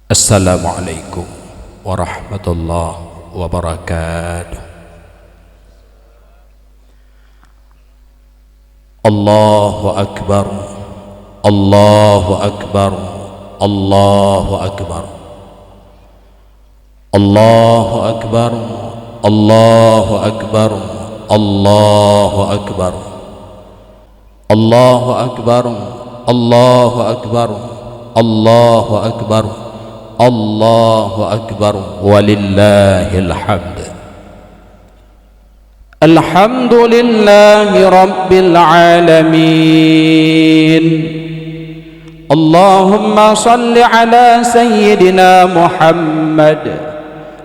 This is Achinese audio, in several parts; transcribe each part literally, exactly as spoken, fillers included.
Assalamualaikum warahmatullahi wabarakatuh. Allahu akbar. Allahu akbar. Allahu akbar. Allahu akbar. Allahu akbar. Allahu akbar. Allahu akbar. Allahu akbar. Allahu akbar. Allahu akbar. Walillahil hamd. Alhamdulillahi rabbil alamin. Allahumma salli ala sayyidina Muhammad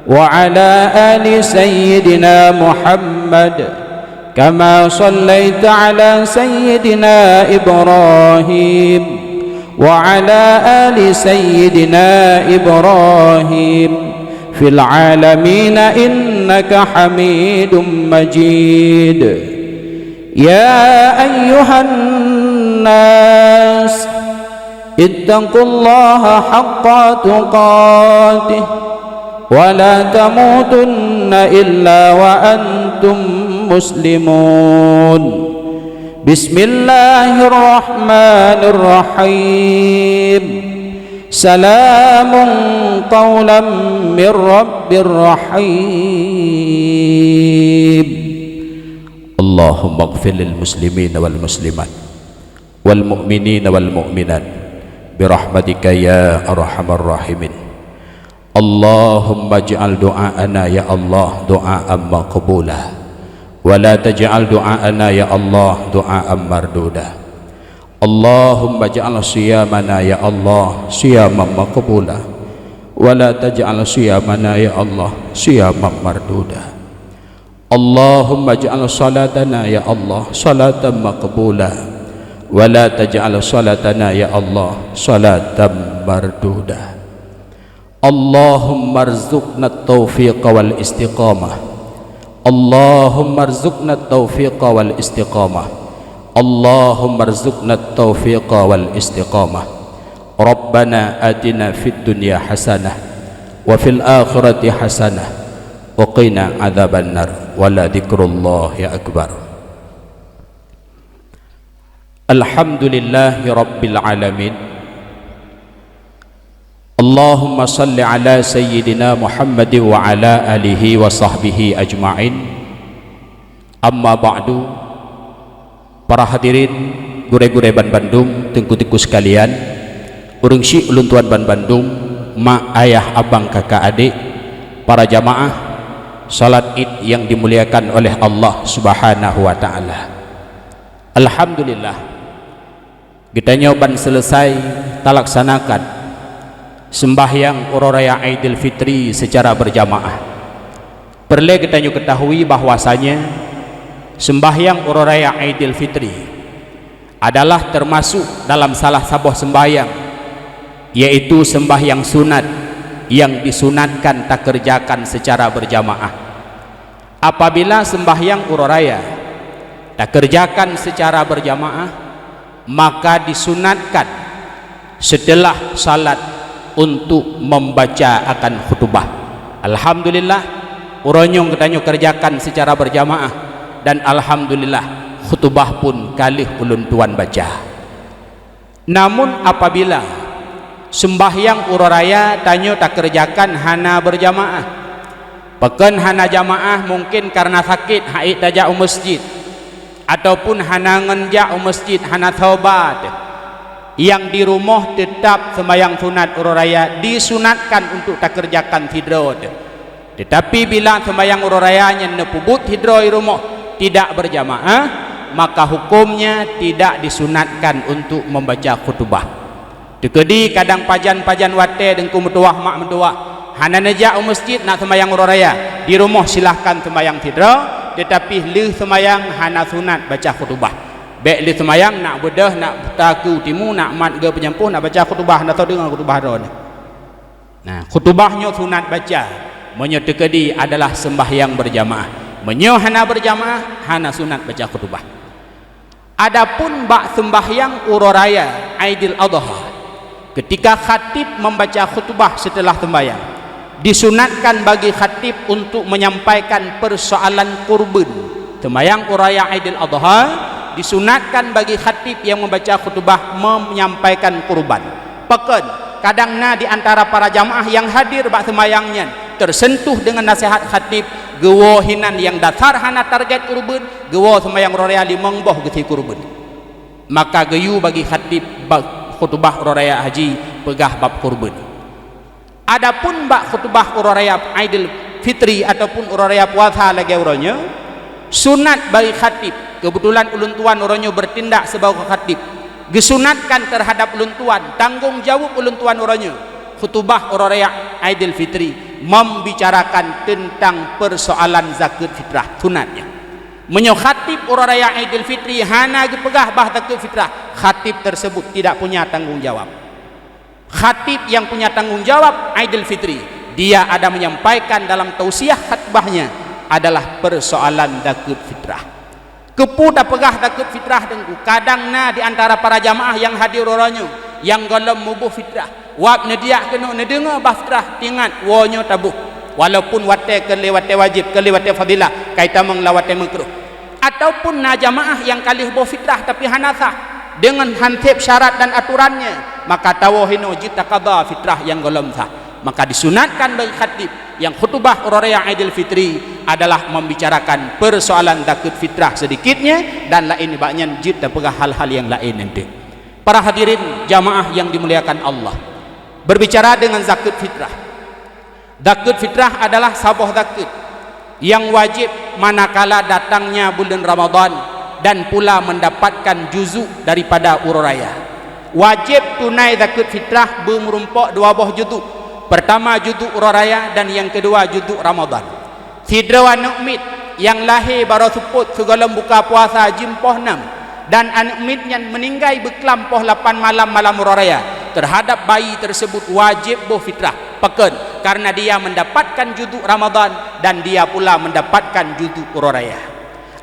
wa ala ali sayyidina Muhammad, kama sallaita ala sayyidina Ibrahim wa ala ali sayyidina Ibrahim fil alamin innaka Hamidum Majid. Ya ayyuhan nas, ittaqullaha haqqa tuqatih wa la tamutunna illa wa antum muslimun. Bismillahirrahmanirrahim. Salamun qaulan mir rabbir rahim. Allahumma ighfir lil muslimin wal muslimat, wal mu'minin wal mu'minat, birahmatika ya arhamar rahimin. Allahumma ij'al du'aana ya Allah du'aan maqbula, wa la taj'al du'aana ya Allah du'aan marduda. Allahumma ij'al siyamana ya Allah siyaman maqbula, wa la taj'al siyamana ya Allah siyaman marduda. Allahumma ij'al salatana ya Allah salatan maqbula, wa la taj'al salatana ya Allah salatan marduda. Allahumma rzuqna taufiqa wal istiqamah. Allahumma rzuqna taufiqa wal istiqamah. Allahumma rzuqna taufiqa wal istiqamah. Rabbana atina fid dunya hasanah wa fil akhirati hasanah wa qina adzabannar. Wa la dzikrullahi akbar. Alhamdulillahi rabbil alamin. Allahumma salli ala sayyidina Muhammad wa ala alihi wa sahbihi ajma'in. Amma ba'du. Para hadirin, gurée-gurée banbandum, teungku-teungku sekalian, ureuëng syik ulôn tuan banbandum, mak, ayah, abang, kakak, adék, para jamaah salat Id yang dimuliakan oleh Allah Subhanahu wa Ta'ala. Alhamdulillah, geutanyoe ban seuleusai talaksanakan seumbahyang uroe raya Aidil Fitri seucara beurjamaah. Peureulée geutanyoe keutahui bahwasanya seumbahyang uroe raya Aidil Fitri adalah teumasuk dalam salah saboh seumbahyang, yaitu seumbahyang sunat nyang disunatkan takeureujakan seucara beurjamaah. Apabila seumbahyang uroe raya takeureujakan seucara beurjamaah, maka disunatkan seuteulah salat untuk membaca akan khutubah. Alhamdulillah, uroe nyoe geutanyoe keureujakan seucara beurjamaah, dan alhamdulillah, khutubah pun ka lheueh ulôn tuan baca. Namun apabila seumbahyang uroe raya tanyoe takeureujakan hana beurjamaah, pakon hana jamaah, mungken kareuna sakét han ék tajak u meuseujid, ataupun hana ngon jak u meuseujid, hana soe ba teuh, nyang di rumoh teutab seumbahyang sunat uroe raya disunatkan untuk takeureujakan sidroe teuh. Teutapi bila seumbahyang uroe raya nyan neupeubuet sidroe i rumoh tidak beurjamaah, maka hukömnya tidak disunatkan untuk membaca khutubah. Teukeudi kadang pajan-pajan watée teungku meutuwah mak meutuwah hana neujak u meuseujid nak seumbahyang uroe raya, di rumoh silahkan seumbahyang sidroe, teutapi lheueh seumbahyang hana sunat baca khutubah. Bék lheueh seumbahyang nak beudôh, nak takue timu, nak mat geu peunyampôh, nak baca khutubah, hana soe deungoe khutubah droeneuh. Nah, khutubah nyoe sunat baca meunyoe teukeudi adalah seumbahyang beurjamaah. Meunyoe hana beurjamaah, hana sunat baca khutubah. Adapun bak seumbahyang uroe raya Aidil Adha, Ketika khatib membaca khutbah setelah sembahyang, disunatkan bagi khatib untuk menyampaikan persoalan kurban. Sembahyang uroe raya Aidil Adha, disunatkan bagi khatib yang membaca khutbah menyampaikan kurban. Pakon, kadang na di antara para jamaah yang hadir bak sembahyang nyan tersentuh dengan nasihat khatib, geuwoe hinan nyang dasar hana target kurban, geuwoe sembahyang uroe raya limong boh geusie kurban. Maka geuyue bagi khatib bak khutbah uroe raya haji peugah bab kurban. Adapun bak khutbah uroe raya Aidil Fitri ataupun uroe raya puasa lagée uroe nyoe, sunat bagi khatib, kebetulan ulôn tuan uroe nyoe bertindak sebagai khatib, geusunatkan terhadap ulôn tuan, tanggong jaweueb ulôn tuan uroe nyoe, khutbah uroe raya Aidil Fitri membicarakan tentang persoalan zakat fitrah, sunatnya. Meunyoe khatib uroe raya Aidil Fitri hana geupeugah bah zakat fitrah, khatib tersebut tidak punya tanggung jawab. Khatib yang punya tanggung jawab Aidil Fitri, dia ada menyampaikan dalam tausiah khutbahnya adalah persoalan zakat fitrah. Keupeue tapeugah zakat fitrah, Teungku? Kadang na di antara para jamaah yang hadir uroe nyoe nyang gohlom muboh fitrah. Wab neudiak keunoe neudeungoe bah fitrah, tingat woe nyoe taboh. Walaupun watée keu lé watée wajéb, keu lé watée fadilah, kai tamong lam watée meukruh. Ataupun na jamaah nyang ka lheueh boh fitrah tapi hana sah, deungon han seb syarat dan aturannya, maka tawoe hinoe jeuet taqadha fitrah nyang gohlom sah. Maka disunatkan bagi khatib nyang khutubah uroe raya Aidil Fitri adalah membicarakan persoalan zakat fitrah sedikitnya dan laén nibak nyan jeuet tapeugah hal-hal nyang laén nanti. Para hadirin jamaah yang dimuliakan Allah, berbicara dengan zakat fitrah. Zakat fitrah adalah saboh zakat nyang wajéb manakala datangnya buleuen Ramadhan dan pula mendapatkan juzuk daripada uroe raya. Wajéb tunai zakat fitrah beumeurumpok dua boh juzuk. Pertama juzuk uroe raya dan nyang keudua juzuk Ramadhan. Sidroe aneuk miet nyang lahé baroe seupôt sigohlom buka puasa jeuem poh nam, dan aneuk miet nyan meuninggai beuklam poh lapan malam, malam uroe raya, terhadap bayi tersebut wajéb boh fitrah. Pakon? Karena dia mendapatkan juzuk Ramadhan dan dia pula mendapatkan juzuk uroe raya.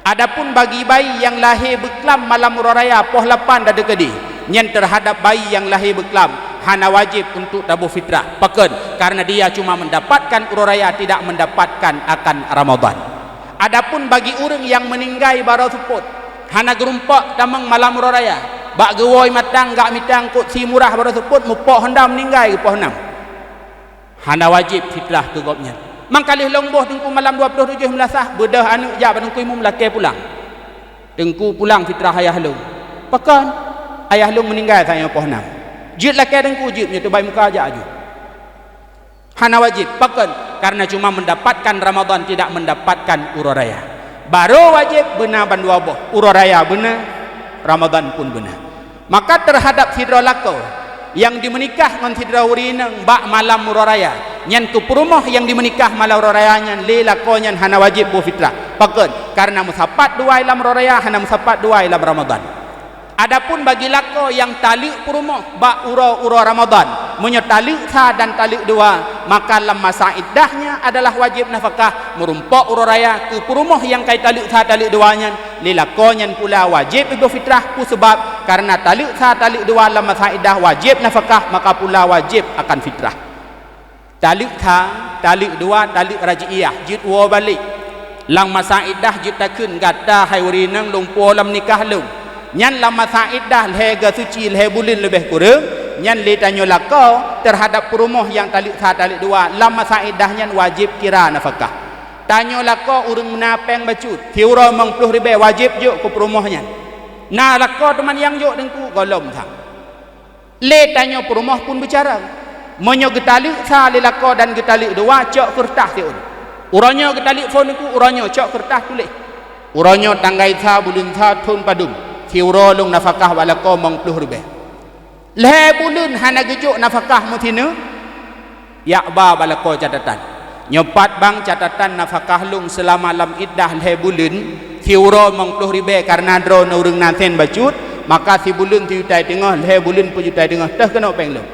Adapun bagi bayi nyang lahé beuklam malam uroe raya poh lapan dan deukeudi, nyan terhadap bayi nyang lahé beuklam hana wajéb untuk taboh fitrah. Pakon? Karena dia cuma mendapatkan uroe raya, tidak mendapatkan akan Ramadhan. Adapun bagi ureuëng nyang meuninggai baroe seupôt, hana geurumpok tamong malam uroe raya, bak geuwoe mantong gak mita eungkôt sie murah baroe seupôt, mupok honda meuninggai geupoh nam, hana wajéb fitrah keu gobnyan. Mangka lheueh lôn boh Teungku malam dua ploh tujôh meulasah, beudôh aneuk jak bak Teungku Imum lakée pulang. "Teungku, pulang fitrah ayah lôn." "Pakon?" "Ayah lôn meuninggai saat nyoe poh nam." "Jeuet lakée Teungku, jeuet, nyoe teubai muka jak aju." Hana wajéb. Pakon? Karena cuma mendapatkan Ramadhan, tidak mendapatkan uroe raya. Baroe wajéb beuna bandua boh, uroe raya beuna, Ramadhan pun beuna. Maka terhadap sidroe lakoe nyang dimeunikah ngon sidroe ureuëng inong bak malam uroe raya, nyan keu peurumoh nyang dimeunikah malam uroe raya nyan, lé lakoe nyan hana wajéb boh fitrah. Pakon? Karena meusapat dua lam uroe raya, hana meusapat dua lam Ramadhan. Adapun bagi lakoe nyang taleuek peurumoh bak uroe-uroe Ramadhan, meunyoe taleuek sa dan taleuek dua, maka lam masa iddahnya adalah wajéb nafakah meurumpok uroe raya keu peurumoh nyang kai taleuek sa taleuek dua nyan, lé lakoe nyan pula wajéb iboh fitrah. Peue sabab? Karena taleuek sa taleuek dua lam masa iddah wajéb nafakah, maka pula wajéb akan fitrah. Taleuek sa, taleuek dua, taleuek raj'iyah, jeuet woe balek. Lam masa iddah jeuet takheun, "Gata hai ureuëng inong lôn puwoe lam nikah lôn." Nyan lam masa iddah lhée ga suci lhée buleuen leubeh kureueng, nyan lé tanyoe lakoe terhadap peurumoh nyang taleuek sa taleuek dua, lam masa iddah nyan wajéb kira nafakah. Tanyoe lakoe ureuëng na péng bacut, siuroe limong ploh ribée wajéb jok keu peurumoh nyan. Na lakoe teuma nyang jok Teungku, gohlom that. Lé tanyoe peurumoh pun beucarông. Meunyoe geutaleuek sa lé lakoe dan geutaleuek dua, cok keureutah siôn. Uroe nyoe geutaleuek phon Teungku, uroe nyoe cok keureutah tuléh. Uroe nyoe tanggai sa buleuen sa thon padum, siuroe lôn nafakah bak lakoe limong ploh ribée. Lhée buleuen hana geujok nafakah meusineuk, jak ba bak lakoe catatan. Nyoe pat bang catatan nafakah lôn seulama lam iddah lhée buleuen, siuroe limong ploh ribée kareuna droeneuh ureuëng na sén bacut, maka sibuleuen sijuta teungoh, lhée buleuen peujuta teungoh, teuh keunoe péng lôn.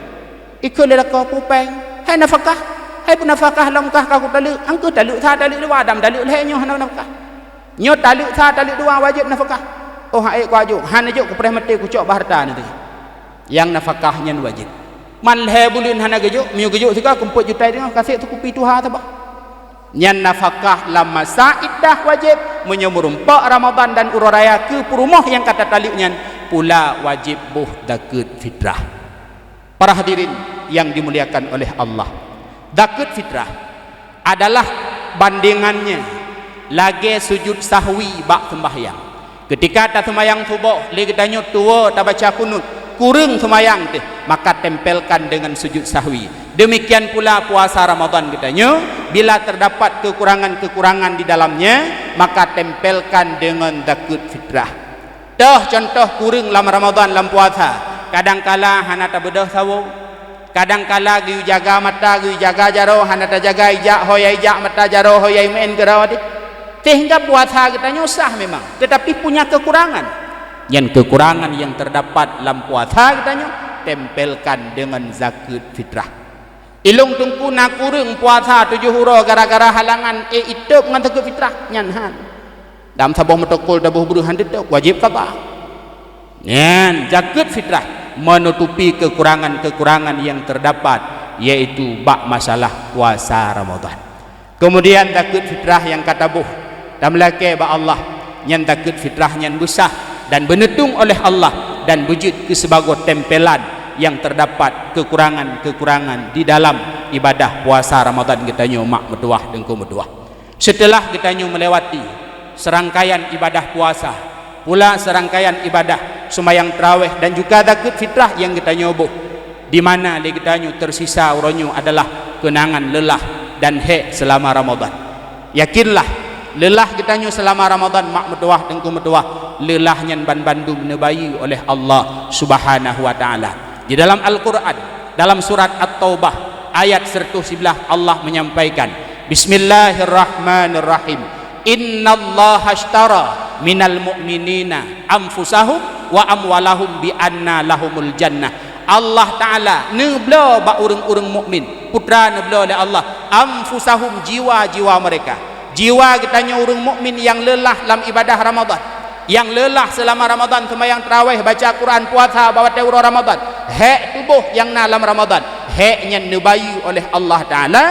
Ikheun lé lakoe, "Peue péng? Hai nafakah, hai peue nafakah lom kah ka kutaleuek, angkeuh taleuek sa taleuek dua, dam taleuek lhée nyoe hana nafakah. Nyoe taleuek sa taleuek dua wajéb nafakah." "Oh, ha'ék kuajok, hana jok kupreh maté kucok bak hareuta neuh." Nyang nafakah nyan wajéb. Man lhèe buleuen hana geujok, meunyoe geujok sigoe keumpot jutai deungoe, ka sép sikupi tuha saboh. Nyan nafakah lam masa iddah wajéb, meunyoe meurumpok Ramadhan dan uroe raya keu peurumoh nyang ka tataleuek nyan, pula wajéb boh zakeuet fitrah. Para hadirin yang dimuliakan oleh Allah, zakeuet fitrah adalah bandingannya lagèe sujud sahwi bak seumbahyang. Keutika taseumayang suboh, lé geutanyoe tuwoe tabaca kunut, kureueng seumayang teuh, maka tempelkan deungon sujud sahwi. Demikian pula puasa Ramadhan geutanyoe, bila terdapat kekurangan-kekurangan di dalamnya, maka tempelkan deungon zakeuet fitrah. Toh contoh kureueng lam Ramadhan lam puasa, kadangkala hana tabeudôh sawoe, kadangkala geuyue jaga mata, geuyue jaga jaroe, hana tajaga ijak, ho ya ijak mata jaroe, ho ya imeu'en keudroe deh. Sehingga puasa geutanyoe sah memang, tetapi punya kekurangan. Nyan kekurangan yang terdapat lam puasa geutanyoe, tempelkan deungon zakeuet fitrah. Ilôn teungku na kureueng puasa tujoh uroe gara-gara halangan, eh, itôb ngon zakeuet fitrah, nyan han. Lam saboh meutokel taboh breuh han teutôb, wajéb qadha. Nyan, zakeuet fitrah menutupi kekurangan-kekurangan yang terdapat, yaitu bak masalah puasa Ramadhan. Kemudian zakeuet fitrah nyang ka taboh, tameulakèe bak Allah, nyan zakeuet fitrah nyan beusah dan beuneutong oleh Allah dan beujeuet keu sibagoe tempelan nyang terdapat kekurangan-kekurangan di dalam ibadah puasa Ramadhan geutanyoe mak meutuwah teungku meutuwah. Seuteulah geutanyoe meulewati seurangkaian ibadah puasa, pula seurangkaian ibadah seumayang taraweh dan juga zakeuet fitrah nyang geutanyoe boh, di mana lé geutanyoe teusisa uroe nyoe adalah keunangan leulah dan hék seulama Ramadhan. Yakinlah, leulah geutanyoe seulama Ramadhan mak meutuwah teungku meutuwah, leulah nyan banbandum neubayeue oleh Allah Subhanahu wa Ta'ala. Di dalam Al-Qur'an, dalam surat At-Taubah ayat seratus sebelas, Allah menyampaikan, "Bismillahirrahmanirrahim. Innallaha ashtara minal mu'minina anfusahum wa amwalahum bi anna lahumul jannah." Allah Ta'ala neubloe bak ureuëng-ureuëng mukmin, putra neubloe lé Allah, anfusahum, jiwa-jiwa mereka. Jiwa geutanyoe ureuëng mukmin nyang leulah lam ibadah Ramadhan, nyang leulah seulama Ramadhan, seumayang taraweh, baca Quran, puasa bak watée uroe Ramadhan, hék tuboh nyang na lam Ramadhan, hék nyan neubayeue oleh Allah Ta'ala,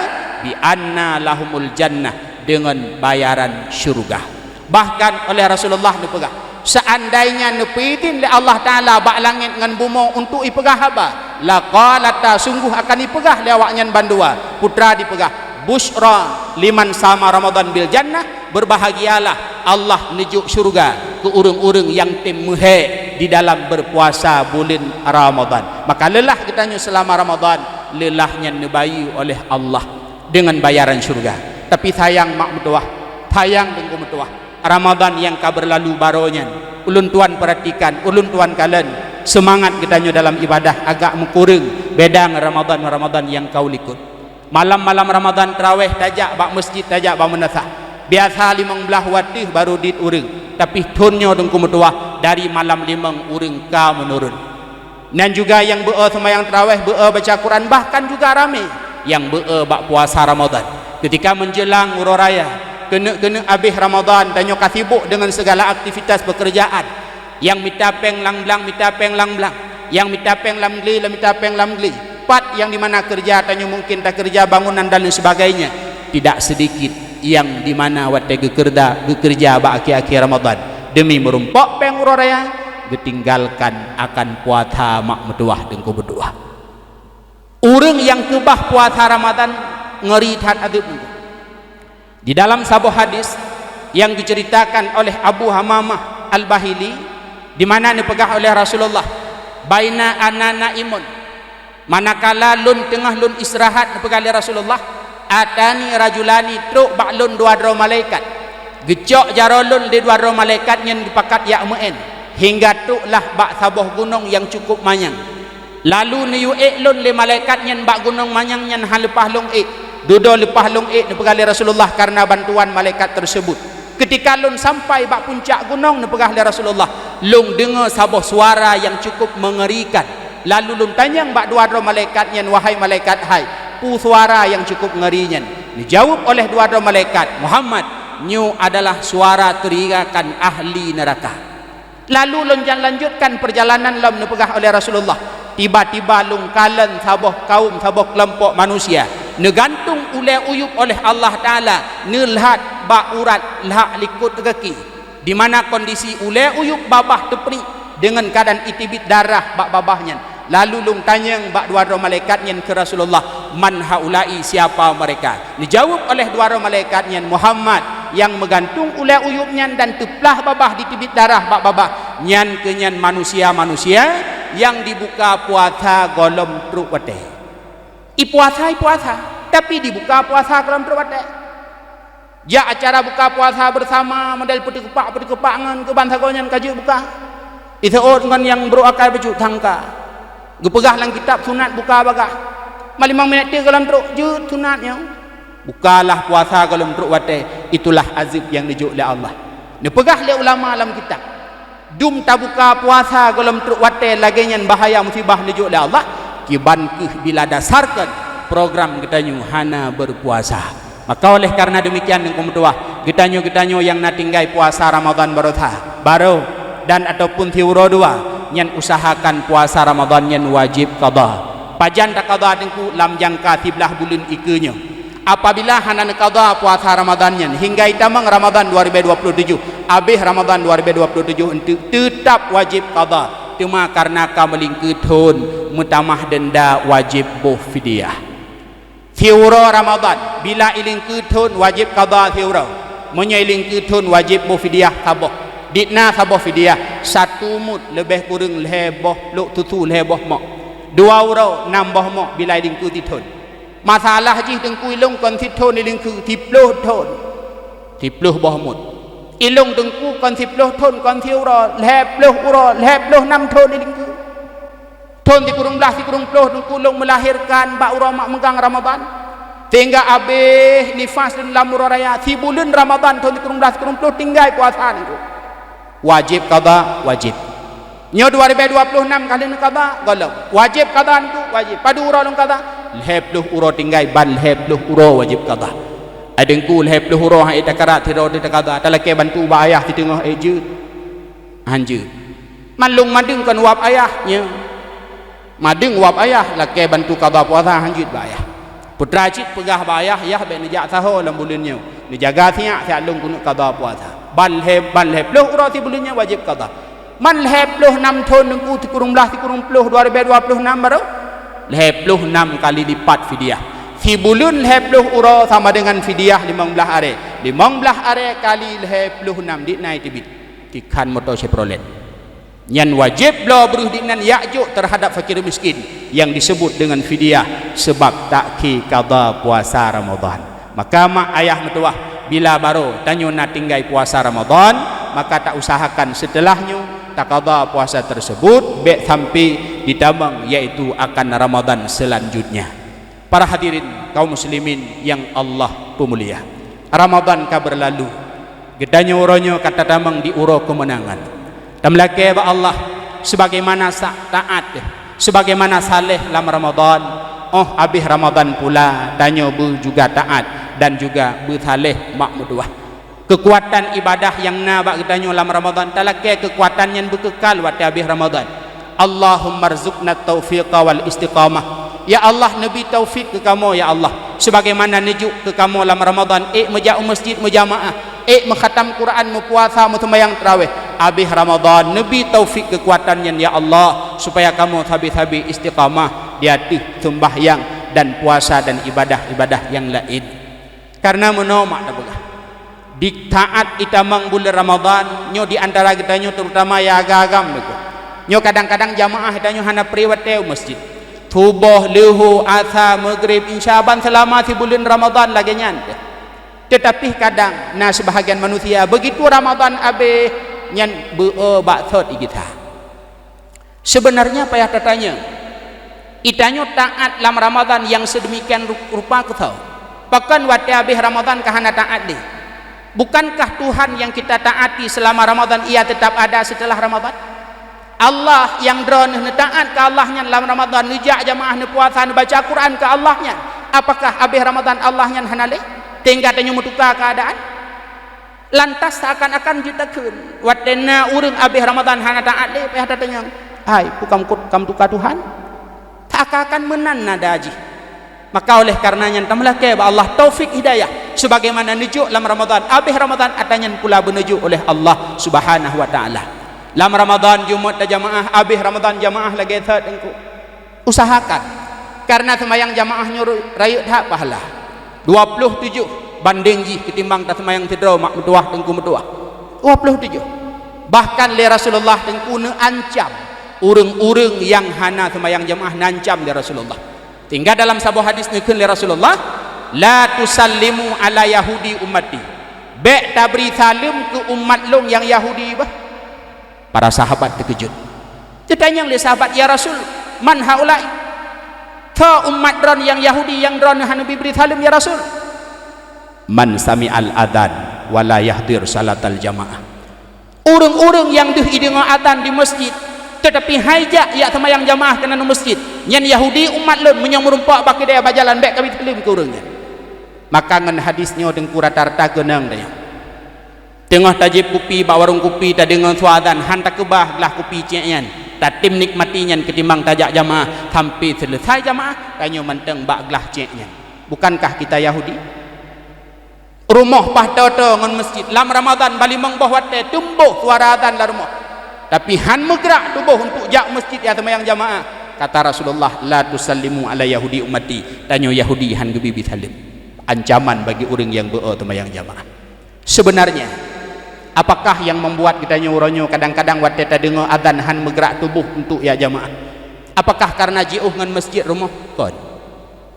"Bi anna lahumul jannah," deungon bayaran syeuruga. Bahkan oleh Rasulullah neupeugah, "Seandainya neupeuidhin lé Allah Ta'ala bak langét ngon bumoe untuk ipeugah haba, laqalata, sungguh akan ipeugah lé awaknyan bandua." Putra dipeugah, "Busyra liman sama Ramadhan bil jannah," berbahagialah, Allah neujok syeuruga keu ureuëng-ureuëng nyang tem meuhék di dalam beupuasa buleuen Ramadhan. Maka leulah geutanyoe seulama Ramadhan, leulah nyan neubayeue oleh Allah deungon bayaran syeuruga. Tapi sayang mak meutuwah, sayang teungku meutuwah, Ramadhan nyang ka beurlalu baroe nyan, ulôn tuan peuratikan, ulôn tuan kalon, seumangat geutanyoe dalam ibadah agak meukureueng beda ngon Ramadhan-Ramadhan nyang ka u likot. Malam-malam Ramadhan taraweh tajak bak meuseujid, tajak bak meunasah. Biasa limong blaih watée barô dit ureuëng, tapi thon nyoe teungku meutuwah dari malam limong ureuëng ka meunurun. Nyan juga nyang beu-o seumayang taraweh, beu-o baca Quran, bahkan juga ramé nyang beu-o bak puasa Ramadhan. Keutika meunjeulang uroe raya, keuneuk-keuneuk abéh Ramadhan, tanyoe ka sibok deungon seugala aktivitas peukeurjaan. Nyang mita péng lam blang, mita péng lam blang. Nyang mita péng lam glé, lam mita péng lam glé. Pat nyang dimana keureuja tanyoe mungken takeureuja bangunan dan lain sebagainya. Tidak sedikit nyang dimana watée geukeureuda, geukeureuja bak akhé-akhé Ramadhan demi meurumpok péng uroe raya, geutinggalkan akan puasa mak meutuwah teungku meutuwah. Ureuëng nyang keubah puasa Ramadhan ngeuri that azeub teungku. Di dalam saboh hadis nyang geuceuritakan oleh Abu Hamamah Al-Bahili, di mana neupeugah oleh Rasulullah, "Baina ana naimun," manakala lôn teungoh lôn istirahat, neupeugah lé Rasulullah, "atani rajulani," trok bak lôn dua droe malaikat. Geucok jaroe lôn lé dua droe malaikat nyan geupakat jak meu'én, hingga troklah bak saboh gunong nyang cukup manyang. Lalu neuyue ék lôn lé malaikat nyan bak gunong manyang nyan hana leupah lôn ék. Dudoe leupah lôn ék, neupeugah lé Rasulullah, kareuna bantuan malaikat teuseubut. Keutika lôn sampai bak puncak gunong, neupeugah lé Rasulullah, lôn deungoe saboh suara nyang cukup meungerikan. Lalu lôn tanyong bak dua droe malaikat nyan, "Wahai malaikat hai, peue suara nyang cukup ngeuri nyan?" Neujaweueb oleh dua droe malaikat, "Muhammad, nyoe adalah suara teriakan ahli neuraka." Lalu lôn jan lanjutkan peurjalanan lom, neupeugah oleh Rasulullah, Tiba-tiba lôn kalon saboh kaum, saboh keulompok manusia, neugantung ulée uyueb oleh Allah Taala, neulhat bak urat lhak likot gaki, di mana kondisi ulée uyueb babah teupriek deungon keuadaan iteubiet darah bak babah nyan. Lalu lôn tanyong bak dua droe malaikat nyan, "Keu Rasulullah, man haula'i, siapa mereka?" Neujaweueb oleh dua droe malaikat nyan, "Muhammad, nyang meugantung ulée uyueb nyan dan teuplah babah, diteubiet darah bak babah, nyan keuh nyan manusia-manusia nyang dibuka puasa gohlom trok watée." I puasa, i puasa, tapi dibuka puasa gohlom trok watée. Jak acara buka puasa bersama, model peuteukupak-peuteukupak ngon keuban sagoe nyan ka jeuet buka. Iseuôt ngon nyang brok akai bacut thangka. Geupeugah lam kitab sunat buka bagaih. Ma limong minét teuk gohlom trok, jeuet sunat nyoe. Bukalah puasa gohlom trok watée, itulah azeueb nyang neujok lé Allah. Neupeugah lé ulama lam kitab, dum tabuka puasa gohlom trok watée lagée nyan bahaya musibah neujok lé Allah, kiban kheueh bila dasarkan program geutanyoe hana berpuasa. Maka oleh karena demikian, Teungku meutuah, geutanyoe-geutanyoe nyang na tinggai puasa Ramadan baroe sa, baroe, dan ataupun siuroe dua, nyan usahakan puasa Ramadan nyan wajéb qadha. Pajan taqadha, Teungku? Lam jangka siblaih buleuen ikeue nyoe. Apabila hana neuqadha puasa Ramadan nyan hingga itamong Ramadan dua ribu dua puluh tujuh, abéh Ramadan dua ribu dua puluh tujuh enteuk, teutab wajéb qadha. Teuma karena ka meulingkeue thon, meutamah denda, wajéb boh fidyah. Siuroe Ramadan, bila ilingkeue thon wajéb qadha siuroe. Meunyoe ilingkeue thon wajéb boh fidyah saboh. Dikna saboh fidyah, satu mud leubeh kureueng lhée boh plôk susu lhée boh mok. Dua uroe nam boh mok bila ilingkeue sithon. Masalah jih Teungku, ilôn kon sithon ilingkeue, siploh thon. Siploh boh mud. Ilôn Teungku kon siploh thon, kon siuroe, lhée ploh uroe, lhée ploh nam thon ilingkeue. Thon sikureueng blaih sikureueng ploh Teungku lôn meulahérkan bak uroe mak meugang Ramadan, sehingga abéh nifas lôn lam uroe raya. Sibuleuen Ramadan thon sikureueng blaih sikureueng ploh tinggai puasa Teungku. Wajéb qadha, wajéb. Nyoe dua ribu dua puluh enam ka lheueh neuqadha, gohlom. Wajéb qadha Teungku, wajéb. Padum uroe lôn qadha? Lhée ploh uroe tinggai, ban lhée ploh uroe wajéb qadha. Ai Teungku, lhée ploh uroe han ék takarat, sidroe teuh taqadha, talakée bantu bak ayah siteungoh ék jeuet? Han jeuet. Man lôn mandum kon uap ayah nyoe. Mandum uap ayah, lakée bantu qadha puasa, han jeuet bak ayah. Putra cit peugah bak ayah, "Yah, bék neujak saho lam buleuen nyoe. Neujaga siyak, siyak lôn keuneuk qadha puasa." Ban lhée, ban lhée ploh uroe sibuleuen nyoe wajéb qadha. Man lhée ploh nam thon Teungku, sikureueng blaih sikureueng ploh, dua ribu dua puluh enam baroe? Lhée ploh nam kali lipat fidyah. Sibuleuen lhée ploh uroe sama dengan fidyah limong blaih arée. Limong blaih arée kali lhée ploh nam, dikna iteubiet. Tikhan moto Chevrolet. Nyan wajéb bloe breuh diknan jak jok teuhadap fakir miskin nyang disebut deungon fidyah, seubab takhé qadha puasa Ramadan. Maka mak ayah meutuwah, bila baroe tanyoe na tinggai puasa Ramadan, maka tausahakan seuteulah nyoe taqadha puasa teusebut bék sampoe jitamong, yaitu akan Ramadan seulanjutnya. Para hadirin kaum muslimin nyang Allah peumulia, Ramadan ka beurlalu. Geutanyoe uroe nyoe ka tatamong di uroe keumeunangan. Tameulakée bak Allah, sebagaimana sa-, taát, sebagaimana saléh lam Ramadan, óh abéh Ramadan pula tanyoe beujuga taát dan juga beusaléh mak meutuwah. Keukuatan ibadah nyang na bak geutanyoe lam Ramadan, talakée keukuatan nyan beukeukal watée abéh Ramadan. Allahummarzuqna taufiqa wal istiqamah. Ya Allah, neubi taufik keu kamoe, ya Allah, sebagaimana neujok keu kamoe lam Ramadan, ék meujak u masjid meujamaah, ék meukhatam Quran, meupuasa, meuseumayang tarawéh. Abéh Ramadan, neubi taufik keukuatan nyan, ya Allah, supaya kamoe sabe-sabe istiqamah di ateueh seumbahyang dan puasa dan ibadah-ibadah nyang laén. Kareuna meunoe mak tapeugah, di taát itamong buleuen Ramadan nyoe di antara geutanyoe, terutama nyang agam-agam beutôi. Nyoe kadang-kadang jamaah tanyoe hana pri watée u masjid. Suboh, leuhô, asa, meugrib, insya ban seulama sibuleuen Ramadan lagée nyan. Teutapi kadang na seubahagian manusia, beugitu Ramadan abéh, nyan beu-o bak sot igisa. Seubeunarnya payah tatanyong, itanyoe taát lam Ramadan nyang seudeumikian ru-, rupa keusoe? Pakon watée abéh Ramadan ka hana taát lé? Bukankah Tuhan nyang kita taati seulama Ramadan Ia teutap ada seuteulah Ramadan? Allah nyang droeneuh neutaát keu Allah nyan lam Ramadan, neujak jamaah, neupuasa, neubaca Quran keu Allah nyan, apakah abéh Ramadan Allah nyan hana lé, sehingga tanyoe meutuka keuadaan? Lantas seuakan-akan jeuet takheun, watée na ureuëng abéh Ramadan hana taát lé, payah tatanyong, "Hai, peue ka meutuka Tuhan?" Seakan-akan meunan nada jih. Maka oleh karena nyan tameulakée bak Allah taufik hidayah, sebagaimana neujok lam Ramadan, abéh Ramadan ata nyan pula beuneujok oleh Allah Subhanahu wa Taala. Lam Ramadan Jumaat tajamaah, abéh Ramadan jamaah lagée that Teungku. Usahakan, karena seumayang jamaah nyoe rayeuk that pahala. Dua ploh tujoh bandeng jih ketimbang taseumayang sidroe mak meutuwah Teungku meutuwah. Dua ploh tujoh. Bahkan lé Rasulullah Teungku neuancam ureuëng-ureuëng nyang hana seumayang jamaah, neuancam lé Rasulullah. Sehingga dalam saboh hadis neukheun lé Rasulullah, "La tusallimu ala Yahudi ummati." Bék tabri saleuem keu umat lôn nyang Yahudi bah. Para sahabat teukeujot. Teutanyong lé sahabat, "Ya Rasul, man haulai?" Soe umat droe nyang Yahudi nyang droe hana bri saleuem, ya Rasul? "Man sami'al adzan wa la yahdir salatal jamaah." Ureuëng-ureuëng nyang deuh ideungoe adzan di masjid, teutapi han jak jak seumayang jamaah keunan u masjid, nyan Yahudi umat lôn, meunyoe meurumpok bak keudée bak jalan, bék kabri saleuem keu ureuëng nyan. Maka ngon hadis nyoe Teungku rata-rata keunong tanyoe. Teungoh tajieb kupi bak warong kupi, tadeungoe su adzan, han takeubah glah kupi cék nyan, tatem nikmati nyan ketimbang tajak jamaah sampai seuleusai jamaah, tanyoe mantong bak glah cék nyan. Bukankah kita Yahudi? Rumoh paih toe-toe ngon masjid, lam Ramadan balimong boh watée teumbôh suara adzan lam rumoh, tapi han meugrak tuboh untuk jak masjid jak seumayang jamaah. Kata Rasulullah, "La tusallimu ala Yahudi ummati." Tanyoe Yahudi han geubri saleuem. Ancaman bagi ureuëng nyang beu-o seumayang jamaah. Sebenarnya, apakah yang membuat geutanyoe uroe nyoe kadang-kadang watée tadeungoe adzan han meugrak tuboh untuk jak jamaah? Apakah karena jiôh ngon masjid rumoh? Kon.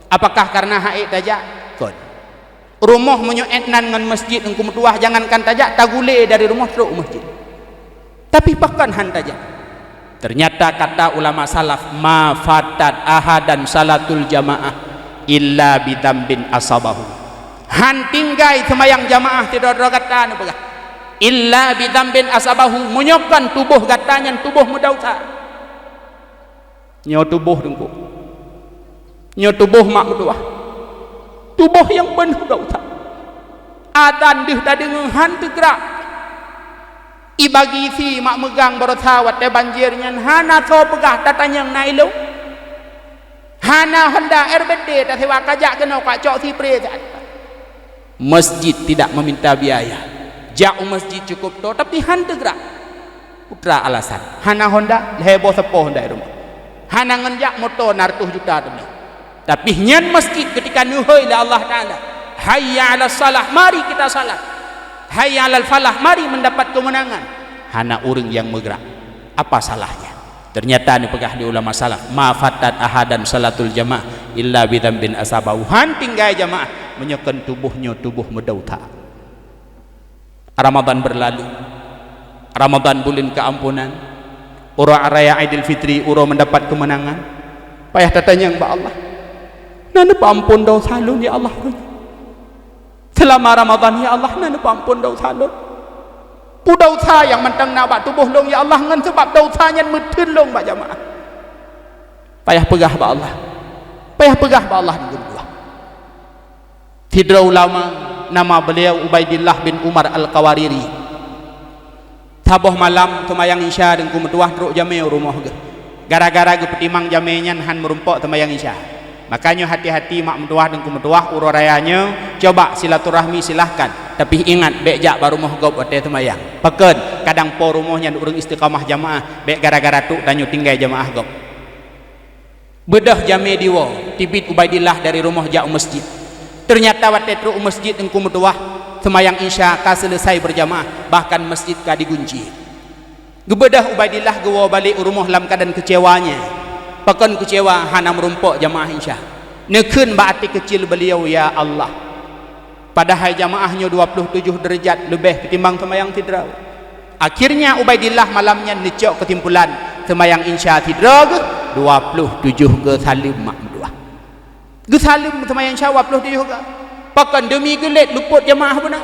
Apakah karena han ék tajak? Kon. Rumoh meunyoe ék nan ngon masjid Teungku meutuwah, jangankan tajak, tagulé dari rumoh trok u masjid. Tapi pakon han tajak? Ternyata kata ulama salaf, "Ma fatat ahadan salatul jamaah illa bidzambin asabahu." Han tinggai seumayang jamaah sidroe-droe gata neupeugah, "illa bidzambin asabahu," meunyoe kon tuboh gata nyan tuboh meudausa. Nyoe tuboh Teungku. Nyoe tuboh mak meutuwah. Tuboh nyang peunoh dausa. Adzan deuh tadeungoe han teugrak. Ibagi sie mak meugang baroesa watée banjir nyan hana soe peugah tatanyong na ilong. Hana Honda R B T tasewa kajak keunoe kacok sipré saat. Masjid tidak meminta biaya. Jak u masjid cukup toe, tapi han teugrak. Peue teuma alasan? Hana Honda, lhée boh sapo Honda di rumoh. Hana ngon jak moto na reutôh juta teuma. Tapi nyan masjid ketika neuhôi lé Allah Taala, "Hayya 'alas shalah, mari kita salat. Hayya 'alal falah, mari mendapat kemenangan." Hana ureuëng nyang meugrak. Apa salahnya? Ternyata neupeugah lé ulama salaf, "Ma fatat ahadan salatul jamaah illa bidzambin asabahu." Han tinggai jamaah meunyoe kon tuboh nyoe tuboh meudausa. Ramadan berlalu. Ramadan buleuen keuampunan. Uroe raya Idul Fitri, uroe mendapat kemenangan. Payah tatanyong bak Allah, "Na neupeuamphon desya lôn, ya Allah?" Seulama Ramadan, "Ya Allah, na neupeuamphon desya lôn?" Peue desya nyang mantong na bak tuboh lôn, ya Allah, ngon sabab desya nyan meutheun lôn bak jamaah? Payah peugah bak Allah. Payah peugah bak Allah di geuh. Sidroe ulama nama beliau Ubaidillah bin Umar Al-Qawariri. Saboh malam seumayang Isya Teungku meutuwah trok jamé u rumoh geuh. Gara-gara geupeutimang jamé nyan han meurumpok seumayang Isya. Makajih hati-hati mak meutuwah Teungku meutuwah uroe raya nyoe coba silaturahmi silahkan. Tapi ingat bék jak bak rumoh gob watée seumayang. Pakon? Kadang po rumoh nyan ureuëng istiqamah jamaah, bék gara-gara trok tanyoe tinggai jamaah gob. Beudôh jamé diwoe, teubiet Ubaidillah dari rumoh jak u masjid. Ternyata watée trok u masjid Teungku meutuwah, seumayang Isya ka seuleusai beurjamaah, bahkan masjid ka digunci. Geubeudôh Ubaidillah geuwoe balek u rumoh lam keuadaan keucewa nyan. Pakon keucewa? Hana meurumpok jamaah Isya. Neukheun bak até keucil beuliau, "Ya Allah, padahai jamaah nyoe dua ploh tujoh deurajat leubeh ketimbang seumayang sidroe." Akhirnya Ubaidillah malam nyan neucok keusimpulan, seumayang Isya sidroe geuh, dua ploh tujoh geuh saleuem mak meutuwah. Geusaleuem seumayang Isya dua ploh tujoh geuh. Pakon? Deumi geulet lupot jamaah beuna.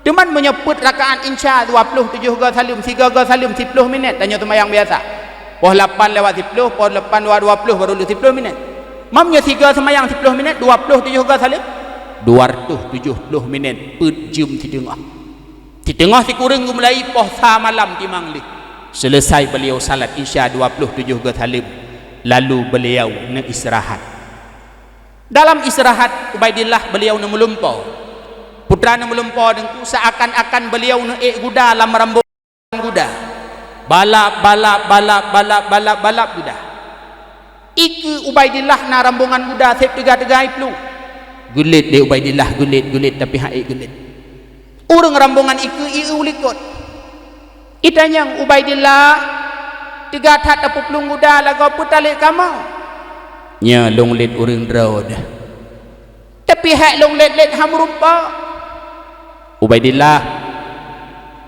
Teuma meunyoe peuet rakaat Isya dua ploh tujoh geuh saleuem, sigoe geuh saleuem siploh minét, tanyoe seumayang biasa. Poh lapan lewat siploh, poh lapan lewat dua ploh baru lheueh siploh minét. Meunyoe sigoe seumayang siploh minét, dua ploh tujoh geuh saleuem, dua reutôh tujoh ploh minét, peuet jeuem siteungoh. Siteungoh sikureueng geumulai poh sa malam timang lheueh. Seuleusai beuliau salat Isya dua ploh tujoh geuh saleuem. Lalu beliau neuistirahat. Dalam istirahat Ubaidillah beliau neumeulumpoe. Putra neumeulumpoe Teungku, seakan-akan beliau neuék guda lam rambongan guda. Balap, balap, balap, balap, balap, balap guda. Ikeue Ubaidillah na rambongan guda seb teuga-teuga iplueng. Geulet lé Ubaidillah, geulet, geulet, tapi han ék geulet. Ureuëng rambongan ikeue ieu likot. Itanyong Ubaidillah, "Teuga that tapeuplueng guda lagoe peue talét kamoe?" "Nyoe lôn let ureuëng droe deh." "Tapi hék lôn let-let han meurumpok." "Ubaidillah,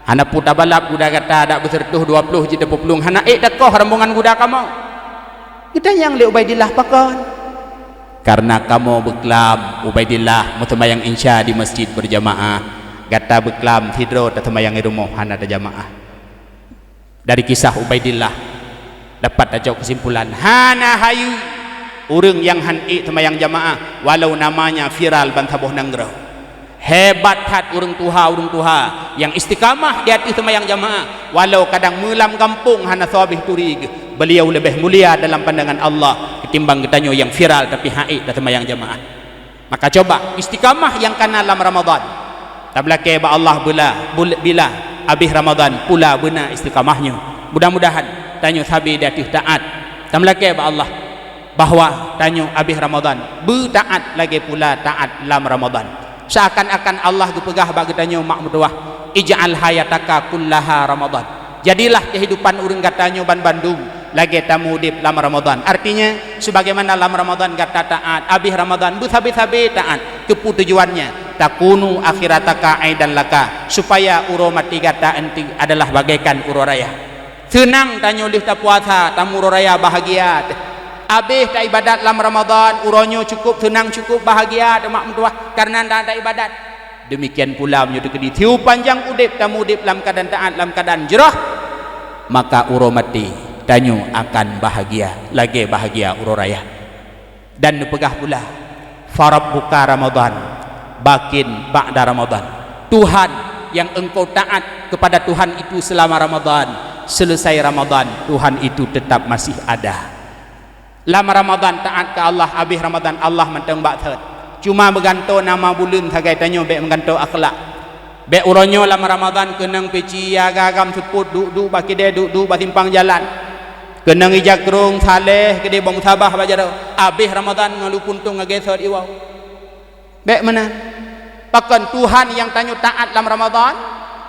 hana peue tabalap guda gata dak beuseureutoh dua ploh jeuet tapeuplueng, hana ék takoh rambongan guda kamoe?" Geutanyong lé Ubaidillah, "Pakon?" "Kareuna kamoe beuklam, Ubaidillah, meuseumayang Isya di masjid beurjamaah. Gata beuklam, sidroe taseumayang i rumoh hana tajamaah." Dari kisah Ubaidillah dapat tacok keusimpulan, hana hayeue ureuëng nyang han ék seumayang jamaah, walau namanya viral bansaboh nanggroe. Hebat that ureuëng tuha-ureuëng tuha nyang istiqamah di ateueh seumayang jamaah, walau kadang meulam gampông hana soe habéh turi geuh, beliau leubeh mulia dalam pandangan Allah ketimbang geutanyoe nyang viral tapi han ék taseumayang jamaah. Maka coba istiqamah nyang kana lam Ramadan. Tameulakée bak Allah bila, bul-, bila habéh Ramadan pula beuna istiqamah nyoe. Mudah-mudahan tanyoe sabe di ateueh taát. Tameulakée bak Allah bahwa tanyoe habéh Ramadan beutaát lagée pula taát lam Ramadan. Seakan-akan Allah geupeugah bak geutanyoe mak meutuwah, "Ij'al hayataka kullaha Ramadan." Jadilah kehidupan ureuëng gata nyoe banbandum lagée tamu udeb lam Ramadan. Artinya, sebagaimana lam Ramadan gata taát, habéh Ramadan beusabe-sabe taát. Keupeue tujuannya? "Takunu akhirataka aidan laka," supaya uroe maté gata eunteuk adalah bagaikan uroe raya. Seunang tanyoe lheueh tapuasa, tamu uroe raya bahagia teuh. Habéh taibadat lam Ramadan, uroe nyoe cukup seunang, cukup bahagia teuh mak meutuwah kareuna na taibadat. Demikian pula meunyoe teukeudi siupanjang udeb tamu udeb lam keuadaan taát, lam keuadaan jroh, maka uroe maté tanyoe akan bahagia lagée bahagia uroe raya. Dan neupeugah pula, "Farabbuka Ramadan, bakin ba'da Ramadan." Tuhan yang engkau taat kepada Tuhan itu selama Ramadan, selesai Ramadan, Tuhan itu tetap masih ada. Lam Ramadan taát keu Allah, habéh Ramadan Allah mantong bak thot. Cuma meugantoe nama buleuen sagai tanyoe bék meugantoe akhlak. Bék uroe nyoe lam Ramadan keunong peuci agam-agam seupôt duek-duek bak kidée, duek-duek bak simpang jalan. Keunong ija krong saleh keudeh bong sabah bak jaroe. Habéh Ramadan ngon lu puntông lagée thot iwoe. Bék meunan. Pakon Tuhan nyang tanyoe taát lam Ramadan,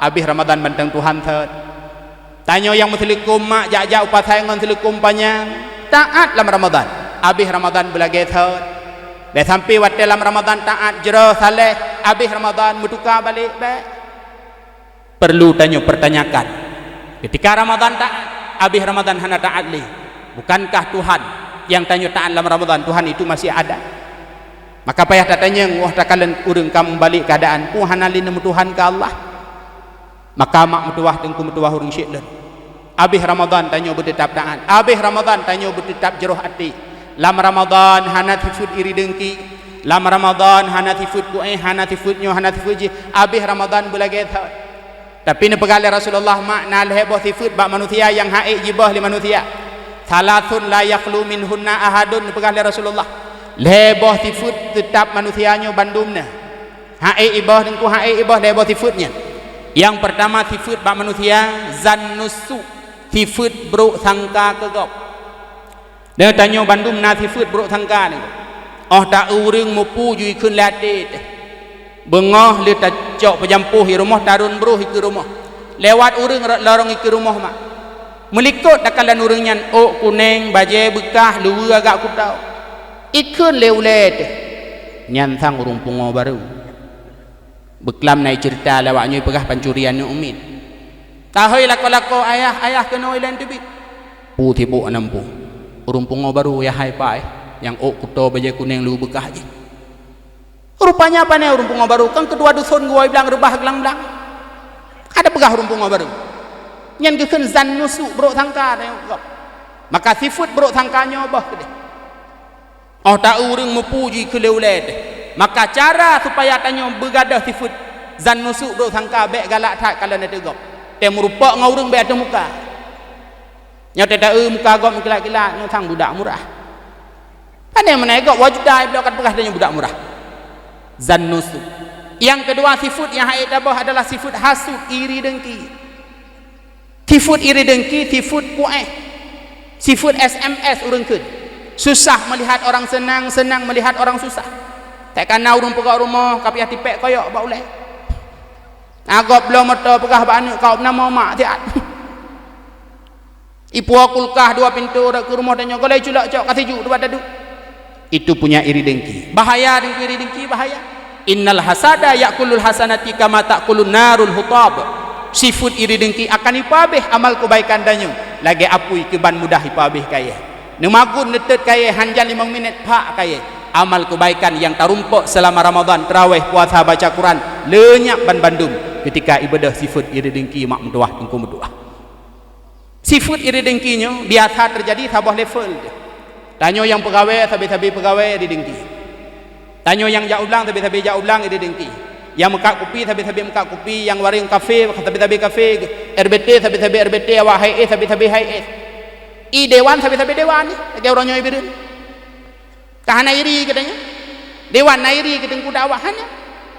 habéh Ramadan mantong Tuhan thot. Tanyoe nyang meuseuleukom mak jak-jak u pasai ngon seuleukom panyang, taát lam Ramadan, habéh Ramadan beulagée thot. Bék sampai watée lam Ramadan taát jroh saleh, habéh Ramadan meutuka balek, bék. Perlu tanyoe pertanyakan. Ketika Ramadan taát, habéh Ramadan hana taát lé. Bukankah Tuhan nyang tanyoe taát lam Ramadan, Tuhan itu masih ada? Maka payah tatanyong, wah takalon ureuëng ka meubalek keuadaan, peue hana lé neumeutuhan keu Allah? Maka mak meutuwah, teungku meutuwah ureuëng syik lôn. Habéh Ramadan tanyoe beuteutap taát. Habéh Ramadan tanyoe beuteutap jroh até. Lam Ramadan hana sifeuet iri deungki. Lam Ramadan hana sifeuet kuéh, hana sifeuet nyoe, hana sifeuet jih. Habéh Ramadan beulagée thot. Tapi neupeugah lé Rasulullah, mak, na lhée boh sifeuet bak manusia nyang han ék jiboh lé manusia. "Salasun la yakhlu minhunna ahadun," neupeugah lé Rasulullah. Lhée boh sifeuet teutap manusia nyoe bandum na. Han ék iboh, teungku, han ék iboh lhée boh sifeuet nyan. Nyang peurtama sifeuet bak manusia, zannus su, sifeuet brok sangka keu gob. Dan tanyoe bandum na sifeuet brok sangka nyoe. Óh ta-eu ureuëng meupu ju ikheun lé até teuh. Beungoh lé tacok peujampôh i rumoh, tarôn broh ikeue rumoh. Lewat ureuëng rot lorong ikeue rumoh mak. Meulikot takalon ureuëng nyan ôk kunéng, bajée beukah, luweue agak kuto. Ikheun lé ulée teuh, "Nyan sang ureuëng pungoe barô." Beuklam na iceurita lé awak nyoe, ipeugah pancuri aneuk umiet. Tahôi lakoe-lakoe ayah, ayah keunoe ilée teubiet. Peue sibok aneuk muphom. Ureuëng pungoe barô yah hai pai, nyang ôk kuto bajée kunéng luweue beukah jih. Rupanya pane ureuëng pungoe barô, kan keudua duson geuwoe blang reubah glang-blang. Kada peugah ureuëng pungoe barô. Nyan geukheun zannus su, brok sangka tanyoe gob. Maka sifeuet brok sangka nyoe boh keudeh. Óh ta-eu ureuëng meupu ju ikheun lé ulée teuh. Maka cara supaya tanyoe beugadôh sifeuet zannus su, brok sangka, bék galak that kalon ateueh gob. Tém meurumpok ngon ureuëng bék ateueh muka. Nyoe teuta-eu muka gob meukilat-kilat, nyoe sang budak murah. Pane meunan gob wajda bloe ka teupeugah tanyoe budak murah. Zannus. Nyang keudua, sifeuet nyang hana taboh adalah sifeuet hasut, iri dengki. Sifeuet iri dengki, sifeuet puéh. Sifeuet S M S ureuëng kheun. Susah melihat orang senang, senang melihat orang susah. Teuk kana ureuëng peugah rumoh, ka piah tipék koyok bak ulée. Na gob bloe moto peugah bak aneuëk, "Kau peunamoh mak siat." Ipuwoe kulkah dua pintoe rot keu rumoh tanyoe, golai culok cok ka sijuek dua tadu. Itu punya iri dengki. Bahaya dengki, iri dengki bahaya. Innal hasada ya'kulul hasanati kama ta'kulun narul hutab. Sifeuet iri dengki akan ipeuhabéh amal keubaikan tanyoe, lagée apui keuban mudah ipeuhabéh kayée. Neumagun neutot kayée, hanjan limong minét phak kayée. Amal keubaikan nyang tarumpok seulama Ramadhan, teurawéh, puasa, baca Quran, leunyap ban bandum. Keutika ibeudôh sifeuet iri dengki mak meutuwah, teungku meutuwah. Sifeuet iri dengki nyoe biasa teujadi saboh level. Tanyoe nyang peugawée, sabe-sabe peugawée iri dengki. Tanyoe nyang jak u blang, sabe-sabe jak u blang iri dengki. Nyang meukat kupi, sabe-sabe meukat kupi. Nyang waréng kafé, sabe-sabe kafé. R B T, sabe-sabe R B T. Awak H I S, sabe-sabe H I S. I dewan, sabe-sabe dewan. Lagée uroe nyoe i Bireuen. Ka hana iri keu tanyoe? Dewan na iri keu teungku dakwah hana?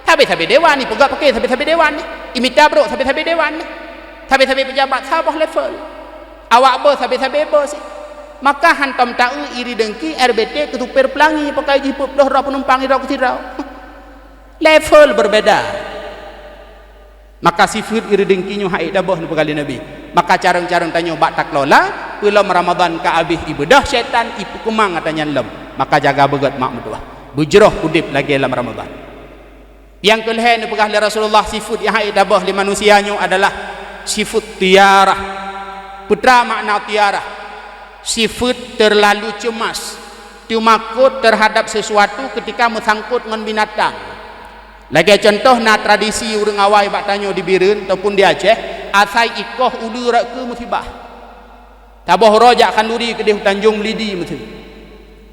Sabe-sabe dewan, ipeugah paké sabe-sabe dewan. Imita brok sabe-sabe dewan. Sabe-sabe pejabat saboh level. Awak bos sabe-sabe bos. Maka hantom ta-eu iri dengki R B T keu supir peulangi pakai jih peuet ploh droe peunumpang sidroe keu sidroe. Level berbeda. Maka sifeuet iri dengki nyoe hana taboh neupeugah lé Nabi. Maka carông-carông tanyoe bak taklola, peulom Ramadhan ka abéh ibeudôh syaitan ipeukeumang ata nyan lom. Maka jaga beugét mak meutuwah. Beujroh udeb lagée lam Ramadhan. Nyang keulhée neupeugah lé Rasulullah sifeuet nyang hana taboh lé manusia nyoe adalah sifeuet tiyarah. Peue makna tiyarah? Sifeuet terlalu cemas, teumakot terhadap sesuatu ketika meusangkot ngon binatang. Lagée cuntoh na tradisi ureuëng awai bak tanyoe di Bireuen ataupun di Aceh, asai ikoh uleue rot keue musibah. Saboh uroe jak khanduri keudeh u Tanjong Melidi meuteue.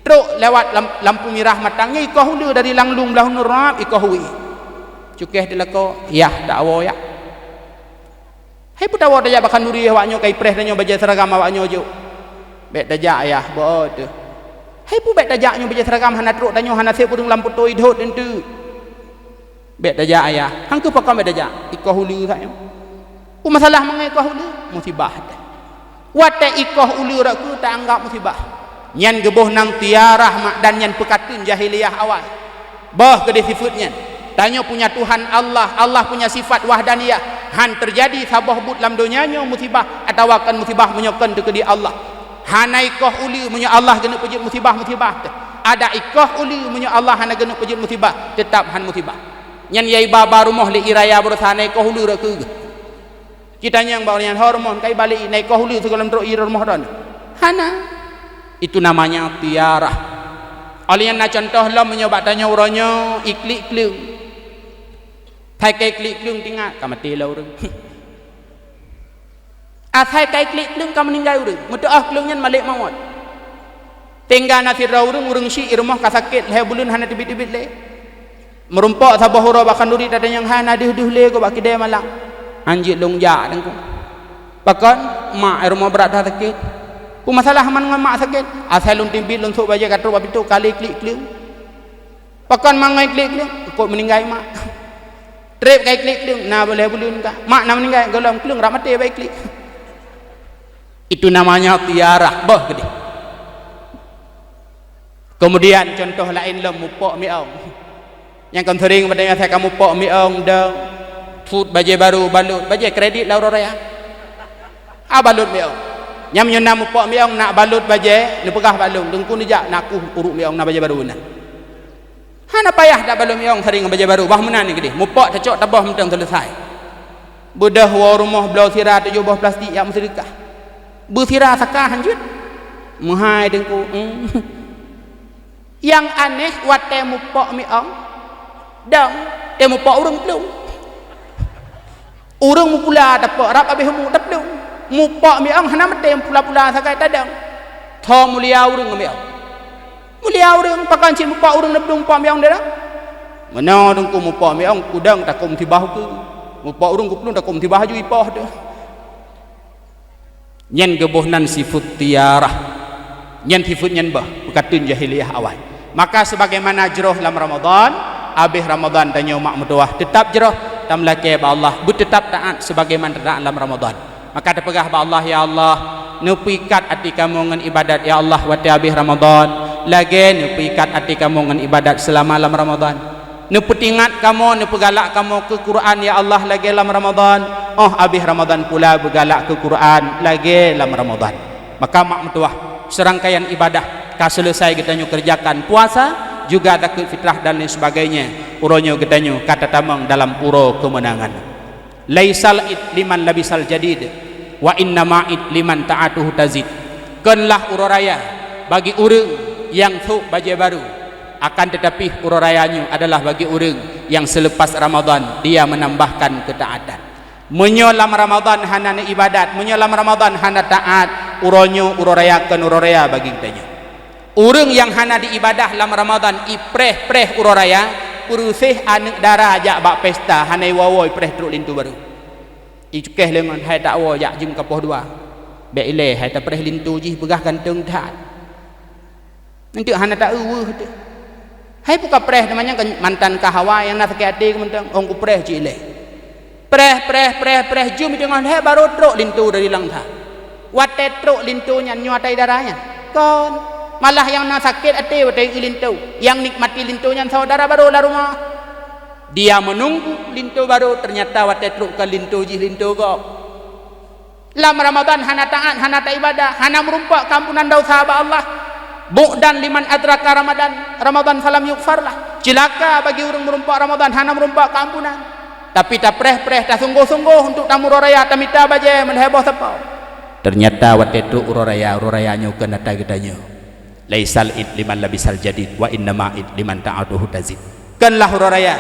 Trok lewat lam-, lampu mirah matang nyoe ikoh uleue dari Langlung blah uneuen rab ikoh wie. Cukéh di lakoe, yah dak awoe yak. Hai peue tawoe tajak bak khanduri awak nyoe ka ipreh tanyoe bajée seragam awak nyoe jok. Bék tajak ayah, beu teuh. Hai peue bék tajak nyoe bajée seragam hana trok tanyoe hana sép ureuëng lam peutoe idhot enteuk. Bék tajak ayah, han keuh pakon bék tajak, ikoh uleue that nyoe. Peue masalah mangat ikoh uleue? Musibah teuh. Watée ikoh uleue rot keue ta anggab musibah. Nyan geuboh nan tiyarah mak dan nyan peukateun jahiliyah awai. Boh keudeh sifeuet nyan. Tanyoe punya Tuhan Allah, Allah punya sifat wahdaniyah. Han teujadi saboh buet lam donya nyoe musibah atawa kon musibah meunyoe kon teukeudi Allah. Hana ikoh uleue meunyoe Allah geuneuk peujeuet musibah, musibah teuh. Adak ikoh uleue meunyoe Allah hana geuneuk peujeuet musibah, teutab han musibah. Nyan yai ba-ba rumoh lé iraya beureusa na ikoh uleue rot keue. Ci tanyong bak ureuëng nyan, "Ho rumoh, kai balek i, na ikoh uleue sigohlom trok i rumoh droeneuh?" Hana. Itu namanya tiarah. Óh lheueh nyan na cuntoh lom meunyoe bak tanyoe uroe nyoe iklik kleueng. Asai ka iklik kleueng tingat ka maté lom ureuëng. Asai ka iklik kleueng ka meuninggai ureuëng. Meuteuôh kleueng nyan malek mawöt. Tinggai na sidroe ureuëng, ureuëng syik i rumoh ka sakét lhée buleuen hana teubiet-teubiet lé. Meurumpok saboh uroe bak khanduri tatanyong hai na deuh-deuh lé gob bak kidée malam. Han jeuet lôn jak teungku. Pakon? Mak i rumoh brat that sakét. Peue masalah man ngon mak sakét? Asai lôn teubiet lôn sôk bajée ka trok bak pintoe ka lheueh iklik kleueng. Pakon man ngon iklik kleueng? Eungkôt meuninggai mak. Treb ka iklik kleueng, na lhée buleuen ka. Mak na meuninggai, gohlom kleueng rab maté bak iklik. Itu namanya tiarah, boh keudeh. Kemudian cuntoh laén lom mupok miong. Nyang kon seuring bak tanyoe asai ka mupok miong dong. Put bajée barô balot, bajée kredit lam uroe raya. Ah balot miong. Nyang meunyoe na mupok miong nak balot bajée, neupeugah bak lôn, teungku neujak nak kueh uruek miong na bajée barô na. Hana payah dak balot miong seuring ngon bajée barô, bah meunan keudeh. Mupok tacok taboh mantong seuleusai. Beudôh woe rumoh bloe sira tujoh boh plastik jak meuseudeukah. Beu sira saka hanjeuet. Meuhai teungku. Hmm. Nyang aneh watée mupok miong, dong, tée mupok ureuëng plueng. Ureuëng meupula tapok rab abéh umu taplueng. Mupok miong hana maté meupula-pula sagai tadong. Tho mulia ureuëng ngon miong. Mulia ureuëng pakon cit mupok ureuëng taplueng mupok miong deh dong. Meunoe teungku mupok miong kudong takong tibah ukeue. Mupok ureuëng kuplueng takong tibah aju ipoh teuh. Nyan geuboh nan sifeuet tiarah. Nyan sifeuet nyan bah, peukateun jahiliyah awai. Maka sebagaimana jroh lam Ramadan, abéh Ramadan tanyoe mak meutuwah teutap jroh, tameulakée bak Allah, beuteutap taát sebagaimana taát lam Ramadan. Maka tapeugah bak Allah, "Ya Allah, neupeuikat até kamoe ngon ibadat, ya Allah, watée abéh Ramadan, lagée neupeuikat até kamoe ngon ibadat seulama lam Ramadan." Neupeutingat kamoe, neupeugalak kamoe keu Quran, ya Allah, lagée lam Ramadan. Óh abéh Ramadan pula beugalak keu Quran lagée lam Ramadan. Maka mak meutuwah, seurangkaian ibadah ka seuleusai geutanyoe keureujakan, puasa, juga zakeuet fitrah dan lain sebagainya. Uroe nyoe geutanyoe ka tatamong dalam uroe keumeunangan. "Laisal id liman labisal jadid, wa innama id liman ta'atuhu tazid." Keunlah uroe raya bagi ureuëng nyang sôk bajée barô, akan teutapi uroe raya nyoe adalah bagi ureuëng nyang seulepas Ramadan dia meunambahkan keutaatan. Meunyoe lam Ramadan hana neuibadat, meunyoe lam Ramadan hana taát, uroe nyoe uroe raya kon uroe raya bagi geutanyoe. Ureuëng nyang hana diibadah lam Ramadan, ipreh-preh uroe raya, peureuséh aneuëk dara jak bak pesta, hana iwoe-woe ipreh trok linto barô. Icukéh lé ngon hai takwoe jak jeuem ka poh dua. Bék ilée hai tapreh linto jih, peugah ganteng that. Eunteuk hana ta-eu weueh teuh. Hai peu kapreh teuma nyang mantan ka hawa nyang na sakét até keu mantong, ôn kupreh cit ilée. Preh, preh, preh, preh, jeuem teungoh lhée barô trok linto dari lam that. Watée trok linto nyan nyoe ata dara nyan? Kon. Malah nyang na sakét até watée eu linto, nyang nikmati linto nyan saudara barô lam rumoh. Dia menunggu linto barô, ternyata watée trok kon linto jih, linto gob. Lam Ramadan hana taát, hana taibadah, hana meurumpok keuampunan desya bak Allah. Bu'dan liman adraka Ramadan, Ramadan falam yughfar lah. Cilaka bagi ureuëng meurumpok Ramadan, hana meurumpok keuampunan. Tapi tapreh-preh, tasunggoh-sunggoh untuk tamuroe raya, tamita bajée meulhée boh sapo. Ternyata watée trok uroe raya, uroe raya nyoe kon ata geutanyoe. "Laisal id liman labisal jadid, wa innama id liman ta'atuhu tazid." Keunlah uroe raya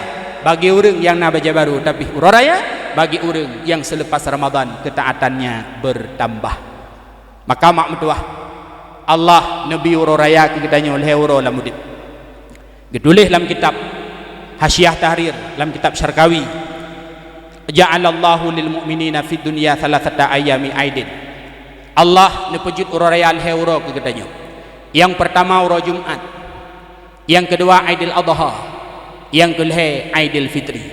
bagi ureuëng nyang na bajée barô, tapi uroe raya bagi ureuëng nyang seulepas Ramadan keutaatannya beurtambah. Maka mak meutuwah, Allah neubri uroe raya keu geutanyoe lhée uroe lam udeb. Geutuléh lam kitab Hasyiah Tahrir, lam kitab Syarkawi, "Ja'alallahu lil mu'minina fid dunya thalathata ayyami aidin." Allah neupeujeuet uroe raya lhée uroe keu geutanyoe. Nyang peurtama uroe Jumat, nyang keudua Aidil Adha, nyang keulhée Aidil Fitri.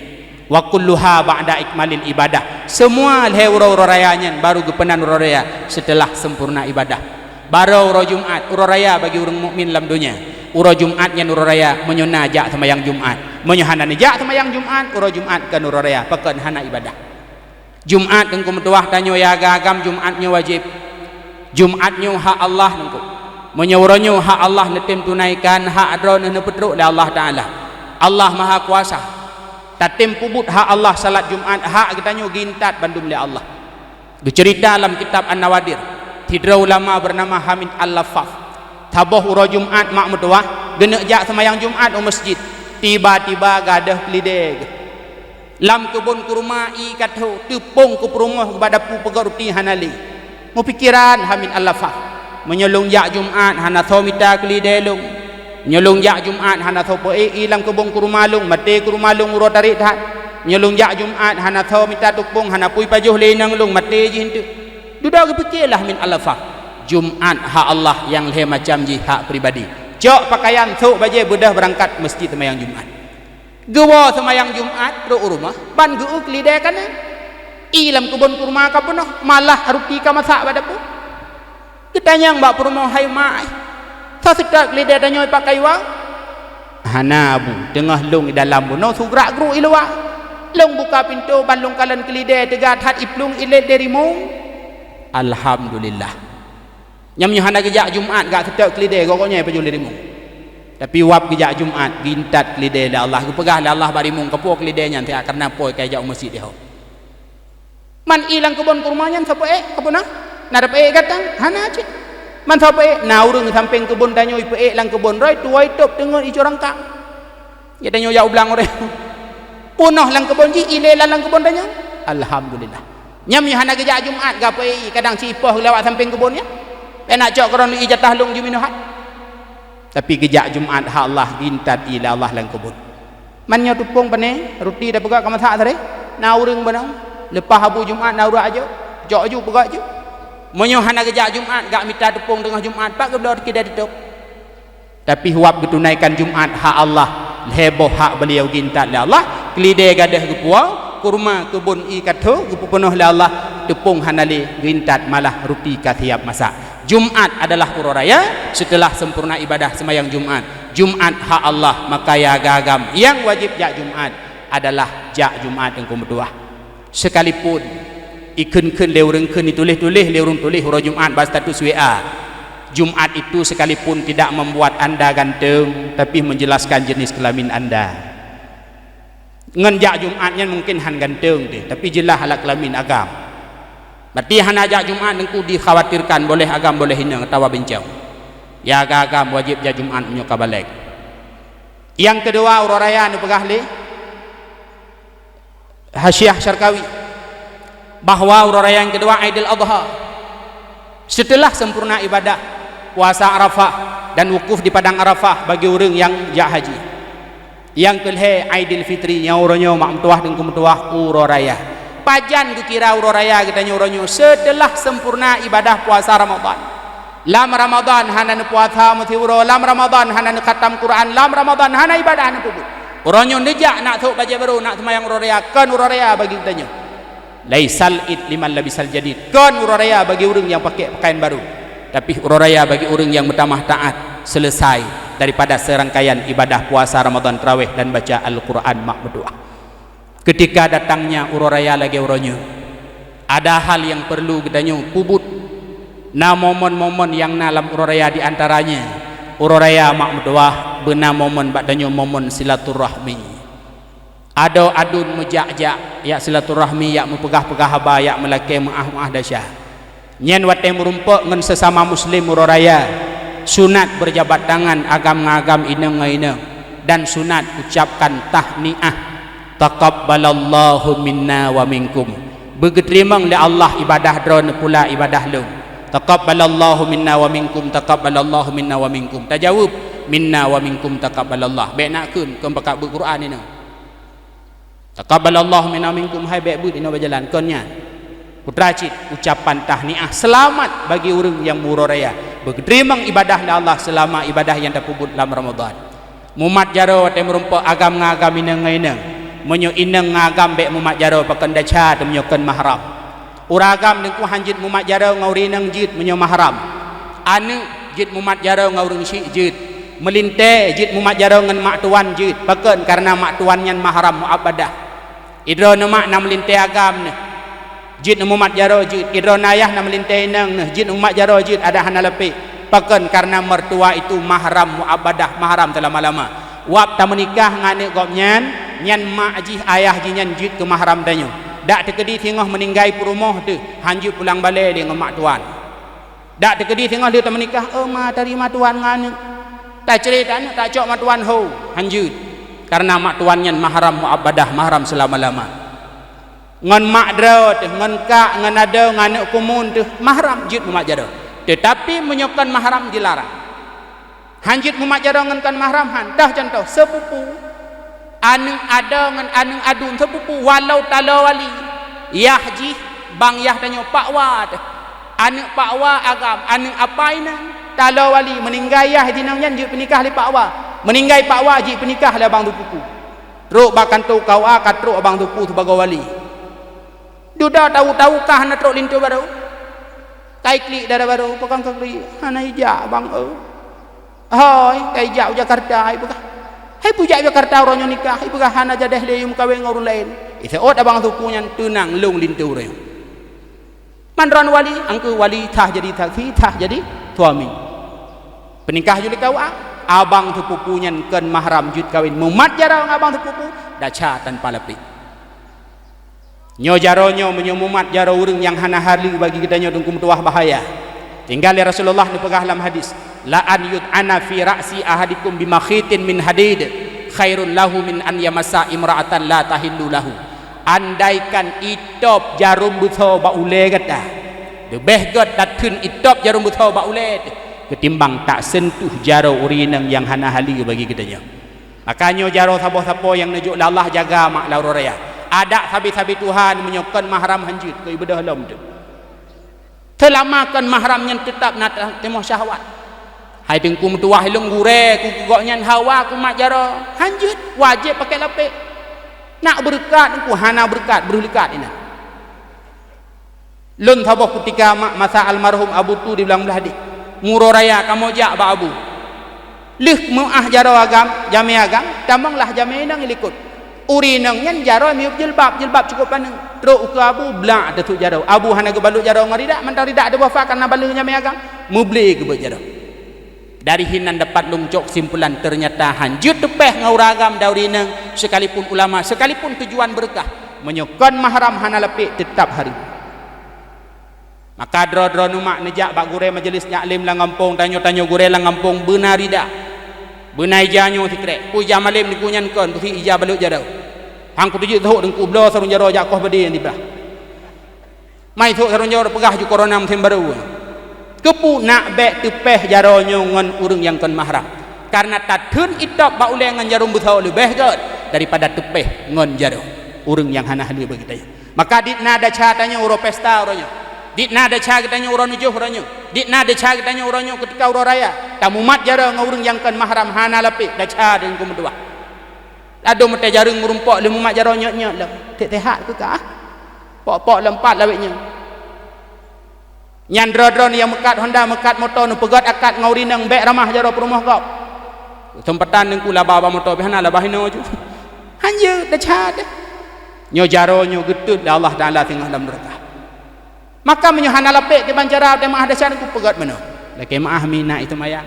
"Wa kulluha ba'da ikmalil ibadah." Semua lhée uroe-uroe raya nyan baru geupeunan uroe raya seuteulah sempurna ibadah. Baroe uroe Jumat, uroe raya bagi ureuëng mukmin lam donya. Uroe Jumat nyan uroe raya meunyoe na jak seumayang Jumat. Meunyoe hana neujak seumayang Jumat, uroe Jumat kon uroe raya, pakon hana ibadah. Jumat teungku meutuwah tanyoe ya agam-agam, Jumat nyoe wajéb. Jumat nyoe hak Allah teungku. Meunyoe uroe nyoe hak Allah neutem tunaikan, hak droeneuh neupeutrok lé Allah Taala. Allah Maha Kuasa. Tatem peubuet hak Allah salat Jumat, hak geutanyoe geuintat bandum lé Allah. Geuceurita lam kitab An-Nawadir, sidroe ulama beunama Hamid Al-Laffaf. Saboh uroe Jumat mak meutuwah, geuneuk jak seumayang Jumat u meuseujid. Tiba-tiba gadôh keulidée geuh. Lam keubon kurma ie ka tho, teupông keu peurumoh bak dapu peugöt ruti hana lé. Meupikeran Hamid Al-Laffaf, "Meunyoe lôn jak Jumat hana soe mita keulidée lôn. Meunyoe lôn jak Jumat hana soe peu-ék ie lam keubon kurma lôn, maté kurma lôn uroe tarek that. Meunyoe lôn jak Jumat hana soe mita teupông, hana peue jipajoh lé inong lôn, maté jih eunteuk." Dudoe geupike lah Hamid Al-Laffaf, Jumat hak Allah nyang lhée macam jih hak pribadi. Cok pakaian, sôk bajée, beudôh beurangkat meuseujid seumayang Jumat. Geuwoe seumayang Jumat, trok u rumoh, ban geu-eu keulidée ka na. Ie lam keubon kurma ka peunoh, malah ruti ka masak bak dapu. Geutanyong bak peurumoh, "Hai mak, soe seutôt keulidée tanyoe pat kayue?" "Hana, Abu, teungoh lôn i dalam bunoe su grak-gruk i luwa. Lôn buka pintoe ban lôn kalon keulidée teuga that i plueng ilét lé rimueng." Alhamdulillah. Nyan meunyoe hana geujak Jumat gak seutôt keulidée, goe-goe nyan pajoh lé rimueng. Tapi wab geujak Jumat, geuintat keulidée lé Allah, geupeugah lé Allah bak rimueng, "Kapuwoe keulidée nyan siat, kareuna po ka ijak u meuseujid deh ho." Man ie lam keubon kurma nyan soe peu-ék, ka peue na? Na tapeu-ék gata? Hana cit. Man soe peu-ék? Na ureuëng sampéng keubon tanyoe ipeu-ék lam keubon, roh tuwoe itôb teungeut icok rangkang. Geutanyoe jak u blang uroe. Peunoh lam keubon jih, ilée lam, lam keubon tanyoe. Alhamdulillah. Nyan meunyoe hana geujak Jumat, gapeu ie, kadang ci ipoh geulawat sampéng keubon nyan. Peunak cok keuron ie jatah lôn jiminoe hat. Tapi geujak Jumat hak Allah, geuintat ie lé Allah lam keubon. Man nyoe teupông pané, ruti tapeugah ka masak saréh, na ureuëng beunoe. Leupah Abu Jumat na ureuëng ajok, jok ju peugah ju. Meunyoe hana geujak Jumat, gak mita teupông teungoh Jumat, pat geubloe kida ditôb. Tapi huab geutunaikan Jumat hak Allah, lhèe boh hak beliau geuintat lé Allah, keulidèe gadôh geupuwoe, kurma keubon ie ka tho geupeupunoh lé Allah, teupông hana lé geuintat malah ruti ka siap masak. Jumat adalah uroe raya, setelah sempurna ibadah seumayang Jumat. Jumat hak Allah, maka ya agam-agam nyang wajéb jak Jumat adalah jak Jumat Teungku meutuah. Sekalipun ikheun-kheun lé ureuëng kheun, ituléh-tuléh lé ureuëng tuléh uroe Jumat bak status W A, Jumat itu sekalipun tidak membuat anda ganteng, tapi menjelaskan jenis kelamin anda. Ngon jak Jumat nyan mungkin han ganteng deh, tapi jeulaih alat kelamin agam. Berarti hana jak Jumat Teungku dikhawatirkan boleh agam boleh inong atawa bincang. Ya agam-agam wajéb jak Jumat meunyoe ka balek. Nyang keudua uroe raya neupeugah lé Hasyiah Syarkawi bahwa uroe raya nyang keudua Aidil Adha. Setelah sempurna ibadah puasa Arafah dan wukuf di padang Arafah bagi ureuëng nyang jak haji. Nyang keulhèe Aidil Fitri nyang uroe nyoe mak meutuah Teungku meutuah uroe raya. Pajan geukira uroe raya geutanyoe uroe nyoe setelah sempurna ibadah puasa Ramadan. Lam Ramadan hana neupuasa meusiuroe, lam Ramadan hana neukhatam Quran, lam Ramadan hana ibadah neupeubuet. Uroe nyoe neujak nak sôk bajèe barô, nak seumayang uroe raya, kon uroe raya bagi geutanyoe. Laisal id liman labisal jadid, kon uroe raya bagi ureuëng nyang pakèk pakaian barô, tapi uroe raya bagi ureuëng nyang meutamah taat selesai daripada seurangkaian ibadah puasa Ramadan, taraweh dan baca Al-Quran mak meutuah. Keutika datangnya uroe raya lagèe uroe nyoe, ada hal nyang peurlu geutanyoe peubuet. Na momon-momon nyang na lam uroe raya, di antaranya uroe raya mak meutuah, beuna momon bak tanyoe momon silaturahmi. Adoe aduen meujak-jak, jak silaturahmi, jak meupeugah-peugah haba, jak meulakèe meuáh-meuáh desya. Nyan watèe meurumpok ngon seusama muslim uroe raya, sunat beujabat tangan agam ngon agam, inong ngon inong, dan sunat ucapkan tahniah, "Taqabbalallahu minna wa minkum." Beugeuteurimong lé Allah ibadah droeneuh pula ibadah lôn. "Taqabbalallahu minna wa minkum, taqabbalallahu minna wa minkum." Tajaweueb, "Minna wa minkum taqabbalallah." Bèk nakheun, kon pakat beuet Quran inong. "Taqabbalallahu minna minkum," hai bèk beuet inoe bak jalan, kon nyan. Putra cit, ucapan tahniah seulamat bagi ureuëng nyang meuuroe raya. Beuteurimong ibadah lé Allah seulama ibadah nyang tapeubuet lam Ramadan. Mumat jaroe watèe meurumpok agam ngon agam, inong ngon inong. Meunyoe inong ngon agam bèk mumat jaroe, pakon desya teuh meunyoe kon mahram. Ureuëng agam Teungku han jeuet mumat jaroe ngon ureuëng inong, jeuet meunyoe mahram. Aneuëk jeuet mumat jaroe ngon ureuëng syik, jeuet. Meulintèe jeuet mumat jaroe ngon mak tuan, jeuet. Pakon? Kareuna mak tuan nyan mahram muabbadah. Idroeneuh mak na meulintèe agam neuh, jeuet neumumat jaroe, jeuet. Idroeneuh ayah na meulintèe inong neuh, jeuet neumumat jaroe, jeuet, adak hana leupie. Pakon? Kareuna mertua itu mahram muabbadah, mahram seulama-lama. Wab tameunikah ngon aneuëk gobnyan, nyan mak jih, ayah jih nyan jeuet keu mahram tanyoe. Dak teukeudi singoh meuninggai peurumoh teuh, han jeuet pulang balèe lé ngon mak tuan. Dak teukeudi singoh lheueh tameunikah, "Oh ma, tarima tuan ngon aneuëk." Tacré ta aneuëk, tacok mak tuan ho, han jeuet. Kareuna mak tuan nyan mahram muabbadah, mahram seulama-lama. Ngon mak droe teuh, ngon kak, ngon adoe, ngon aneuëk kumun teuh, mahram jeuet mumat jaroe. Teutapi meunyoe kon mahram, dilarang. Han jeuet mumat jaroe ngon kon mahram, han. Toh cuntoh, seupupu. Aneuëk adoe ngon aneuëk aduen, seupupu, walau taloe wali. Yah jih, bang yah tanyoe, pakwa teuh. Aneuëk pakwa agam, aneuëk apa inong, taloe wali, meuninggai yah jih inong nyan jeuet peunikah lé pakwa. Meuninggai pakwa jeuet peunikah lé abang seupupu. Trok bak kantô K U A, ka trok abang seupupu sibagoe wali. Dudoe tahu-tahu ka hana trok linto barô. Ka iklik dara barô, pakon ka klik, hana ijak bang, eu. Hôi, ka ijak u Jakarta, ipeugah. Hai peue jak u Jakarta uroe nyoe nikah, ipeugah hana jadeh lé, yue meukawen ngon ureuëng laén. Iseuôt abang seupupu nyan, teunang lôn linto uroe nyoe. Man droeneuh wali, angkeu wali, tah jadi saksi, tah jadi suami. Peunikah jih lé K U A, abang seupupu nyan kon mahram jeuet kawen, mumat jaroe ngon abang seupupu, desya tanpa leupie. Nyoe jaroe nyoe, meunyoe mumat jaroe ureuëng nyang hana haleue bagi geutanyoe, Teungku meutuah, bahaya. Tinggai lé Rasulullah neupeugah lam hadis, "La an yut'ana fi ra'si ahadikum bimakhitin min hadid khairun lahu min an yamassa imra'atan la tahillu lahu." Andaikan itôb jarôm beusoe bak ulèe gata, leubeh gèt tatheun itôb jarôm beusoe bak ulèe teuh, keutimbang taseuntuh jaroe ureuëng inong nyang hana haleue bagi geutanyoe. Maka nyoe jaroe saboh sapo nyang neujok lé Allah, jaga mak lam uroe raya. Adak sabe-sabe tuha, meunyoe kon mahram han jeuet, keu ibadah lom teuh. Seulama kon mahram nyan teutab na teumoh syahwat. Hai teungku meutuwah ilong gurée ku keu gobnyan hawa kumat jaroe, hanjeuet wajéb pakai lapék. Nak beureukat teungku hana beureukat, breuh leukat inan. Lôn saboh kutika mak masa almarhum Abu Tu di Blang Blahdeh. Meuuroe raya kamoe jak bak Abu. Lheueh meuáh jaroe agam, jamé agam, tamong lah jamé inong ilikot. Ureuëng inong nyan jaroe miyueb jilbab, jilbab cukôp paneuk. Trok ukeue Abu, blak teusut jaroe. Abu hana geubalot jaroe ngon ridak, mantong ridak deuh boh fa kareuna baleue jamé agam. Meublé geubeuet jaroe. Dari hinan dapat lôn cok kesimpulan, ternyata hanjeuet teupéh ngon ureuëng agam dan ureuëng inong, sekalipun ulama, sekalipun tujuan beureukat. Meunyoe kon mahram hana lapék, teutab hareuem. Maka droe-droe neumak neujak bak gurée majelis taklim lam gampông, tanyoe-tanyoe gurée lam gampông beuna ridak, beuna ija nyoe sikrek. Peue ija malem neukeu nyan kon, beusi ija balot jaroe. Han kuteujeuet sôk deungku bloe sarong jaroe jak koh beudé nyang dibah. Mai sôk sarong jaroe peugah ju corona musém barô. Keupeue nak bék teupéh jaroe nyoe ngon ureuëng nyang kon mahram? Kareuna tatheun itôb bak ulée ngon jarôm beusoe leubeh gét daripada teupéh ngon jaroe ureuëng nyang hana haleue bagi tanyoe. Maka dit na desya tanyoe uroe pesta uroe nyoe. Dit na desya geutanyoe uroe nujoh uroe nyoe. Dit na desya geutanyoe uroe nyoe keutika uroe raya. Tamumat jaroe ngon ureuëng nyang kon mahram hana lapék, desya deungon meutuwah. Ladôm meuté jareueng meurumpok lé mumat jaroe nyot-nyot lom. Tiek teuhat keu ka. Pok-pok lom pat lawét nyoe. Nyan droe-droe nyang meukat honda, meukat moto, neupeugét akad ngon ureuëng inong bék ramah jaroe peurumoh gob. Keuseumpatan deungku laba bak moto, pih hana laba hinoe ju. Hanjeuet desya deh. Nyoe jaroe nyoe geutot lé Allah Taala singoh lam neuraka. Maka meunyoe hana lapék kiban cara teumaah desya deungku peugét meunoe. Lakée meuáh mi na iteumayang.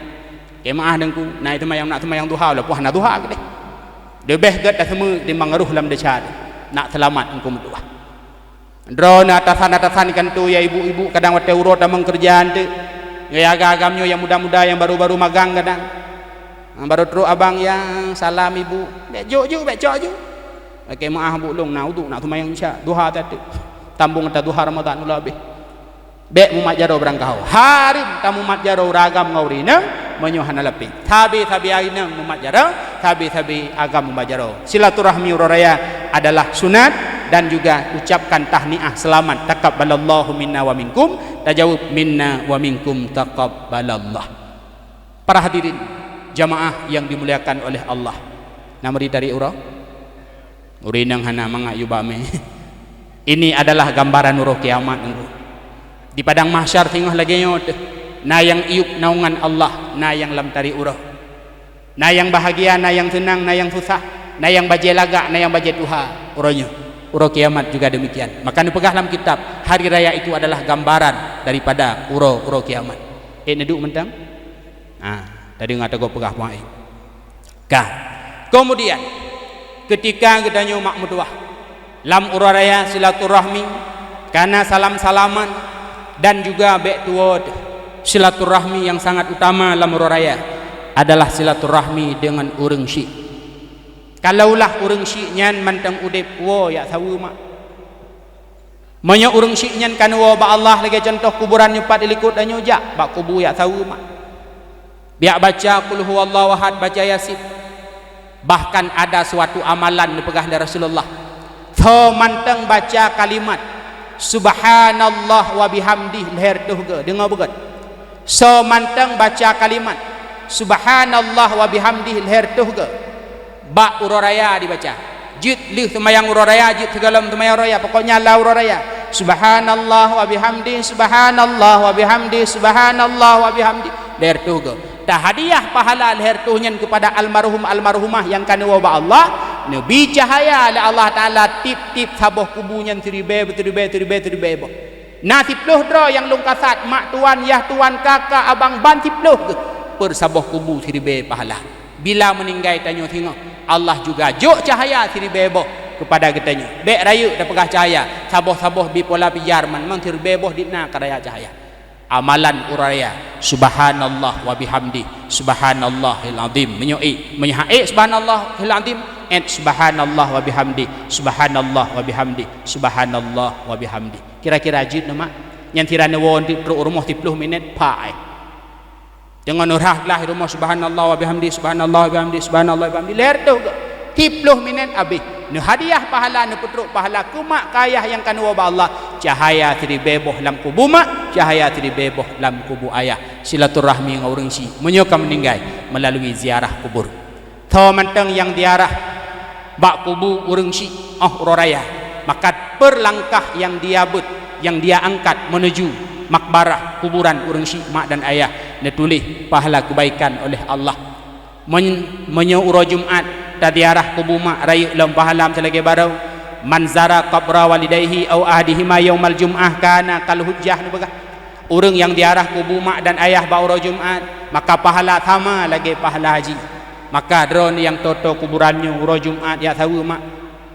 Lakée meuáh deungku na iteumayang, nak teumayang duha walaupun hana duha keudeh. Leubeh gét taseumeuk timbang rôh lam desya deh. Nak seulamat deungku meutuwah. Droeneuh atasan-atasan kanto ya ibu-ibu kadang watée uroe tamong keureuja teuk. Nyoe ya agam-agam nyoe nyang muda-muda nyang baru-baru magang kadang. Barô trok abang ya salam ibu. Bék jok ju, bék cok ju. Lakée meuáh bu lôn na uduk nak teumayang isya duha tateuk. Tambong ata duha Ramadan ulah abéh. Bék mumat jaroe barangkaho. Hareuem tamumat jaroe ureuëng agam ngon ureuëng inong meunyoe hana lapék. Sabe-sabe inong mumat jaroe, sabe-sabe agam mumat jaroe. Silaturahmi uroe raya adalah sunat dan juga ucapkan tahniah selamat taqabbalallahu minna wa minkum, tajaweueb minna wa minkum taqabbalallah. Para hadirin jamaah yang dimuliakan oleh Allah. Na meuri tari uroe? Ureuëng inong hana mangat yub amé. Ini adalah gambaran uroe kiamat nunggu. Di padang mahsyar singoh lagée nyoe teuh, na nyang iyub naungan Allah, na nyang lam tari uroe. Na nyang bahagia, na nyang seunang, na nyang susah, na nyang bajée lagak, na nyang bajée tuha. Uroe nyoe, uroe kiamat juga demikian. Maka neupeugah lam kitab, hari raya itu adalah gambaran daripada uroe-uroe kiamat. Eh, neuduek mantong? Ha, tadi ngata gop peugah puai. Ka. Kemudian, ketika geutanyoe mak meutuwah, lam uroe raya silaturahmi, kana salam-salaman, dan juga bék tuwoe teuh. Silaturahmi yang sangat utama lam uroe raya adalah silaturahmi dengan ureuëng syik. Kalaulah ureuëng syik nyan mantong udeb, woe jak saweue mak. Meunyoe ureuëng syik nyan ka neuwoe bak Allah lagée cuntoh kuburan nyoe pat dilikot tanyoe jak bak kubu jak saweue mak. Biak baca Qul huwallahu ahad, baca Yasin. Bahkan ada suatu amalan neupeugah lé Rasulullah. Soe mantong baca kalimat Subhanallah wa bihamdih lhée reutôh goe, deungoe beugét. Soe mantong baca kalimat Subhanallah wa bihamdih lhée reutôh goe. Bak uroe raya dibaca. Jeuet lheueh seumayang uroe raya, jeuet sigohlom seumayang uroe raya, pokoknya lam uroe raya. Subhanallah wa bihamdi, subhanallah wa bihamdi, subhanallah wa bihamdi. Lhée reutôh goe. Tahadiah pahala lhée reutôh nyan keupada almarhum almarhumah nyang ka neuwoe bak Allah, neubi cahya lé Allah Taala tieb-tieb saboh kubu nyan siribée, siribée, siribée, siribée boh. Na siploh droe nyang lôn kasat, mak tuan, yah tuan, kaka, abang, ban siploh geuh, per saboh kubu siribée pahala. Bila meuninggai tanyoe singoh, Allah juga jok cahya siribée boh keupada geutanyoe. Bék rayeuk tapeugah cahya, saboh-saboh bipola bijar man, mang siribée boh dit na ka raya cahya. Amalan uroe raya, subhanallah wa bihamdi, subhanallahil azim. Meunyoe ék, meunyoe han ék subhanallahil azim, ék subhanallah wa bihamdi, subhanallah wa bihamdi, subhanallah wa bihamdi. Kira-kira jeuet nyoe mak. Nyan sira neuwoe trok u rumoh siploh minét, pha, eh. Deungon neuhah glah i rumoh, subhanallah wa bihamdi, subhanallah wa bihamdi, subhanallah wa bihamdi. Lhée reutôh goe. Siploh minét abéh. Neuhadiah pahala, neupeutrok pahala keu mak keu ayah nyang ka neuwoe bak Allah. Cahya siribée boh lam kubu mak. cahya siribée boh lam kubu ayah, silaturahmi ngon ureuëng syiek meunyoe ka meuninggai meulalui ziarah kubur. Tho mantong nyang ziarah bak kubu ureuëng syiek óh uroe raya, maka per langkah nyang dia beuet, nyang dia angkat menuju makbarah kuburan ureuëng syiek mak dan ayah, neutuléh pahala keubaikan oleh Allah. Meun-, meunyoe uroe Jumat taziarah kubu mak rayeuk lom pahala meuseulagée barô, "Man zara qabra walidaihi au ahadihima yaumal jum'ah kana kal hujjah," neupeugah. Ureuëng nyang ziarah kubu mak dan ayah bak uroe Jumat, maka pahala sama lagée pahala haji. Maka droeneuh nyang toe-toe kuburan nyoe uroe Jumat jak saweue mak,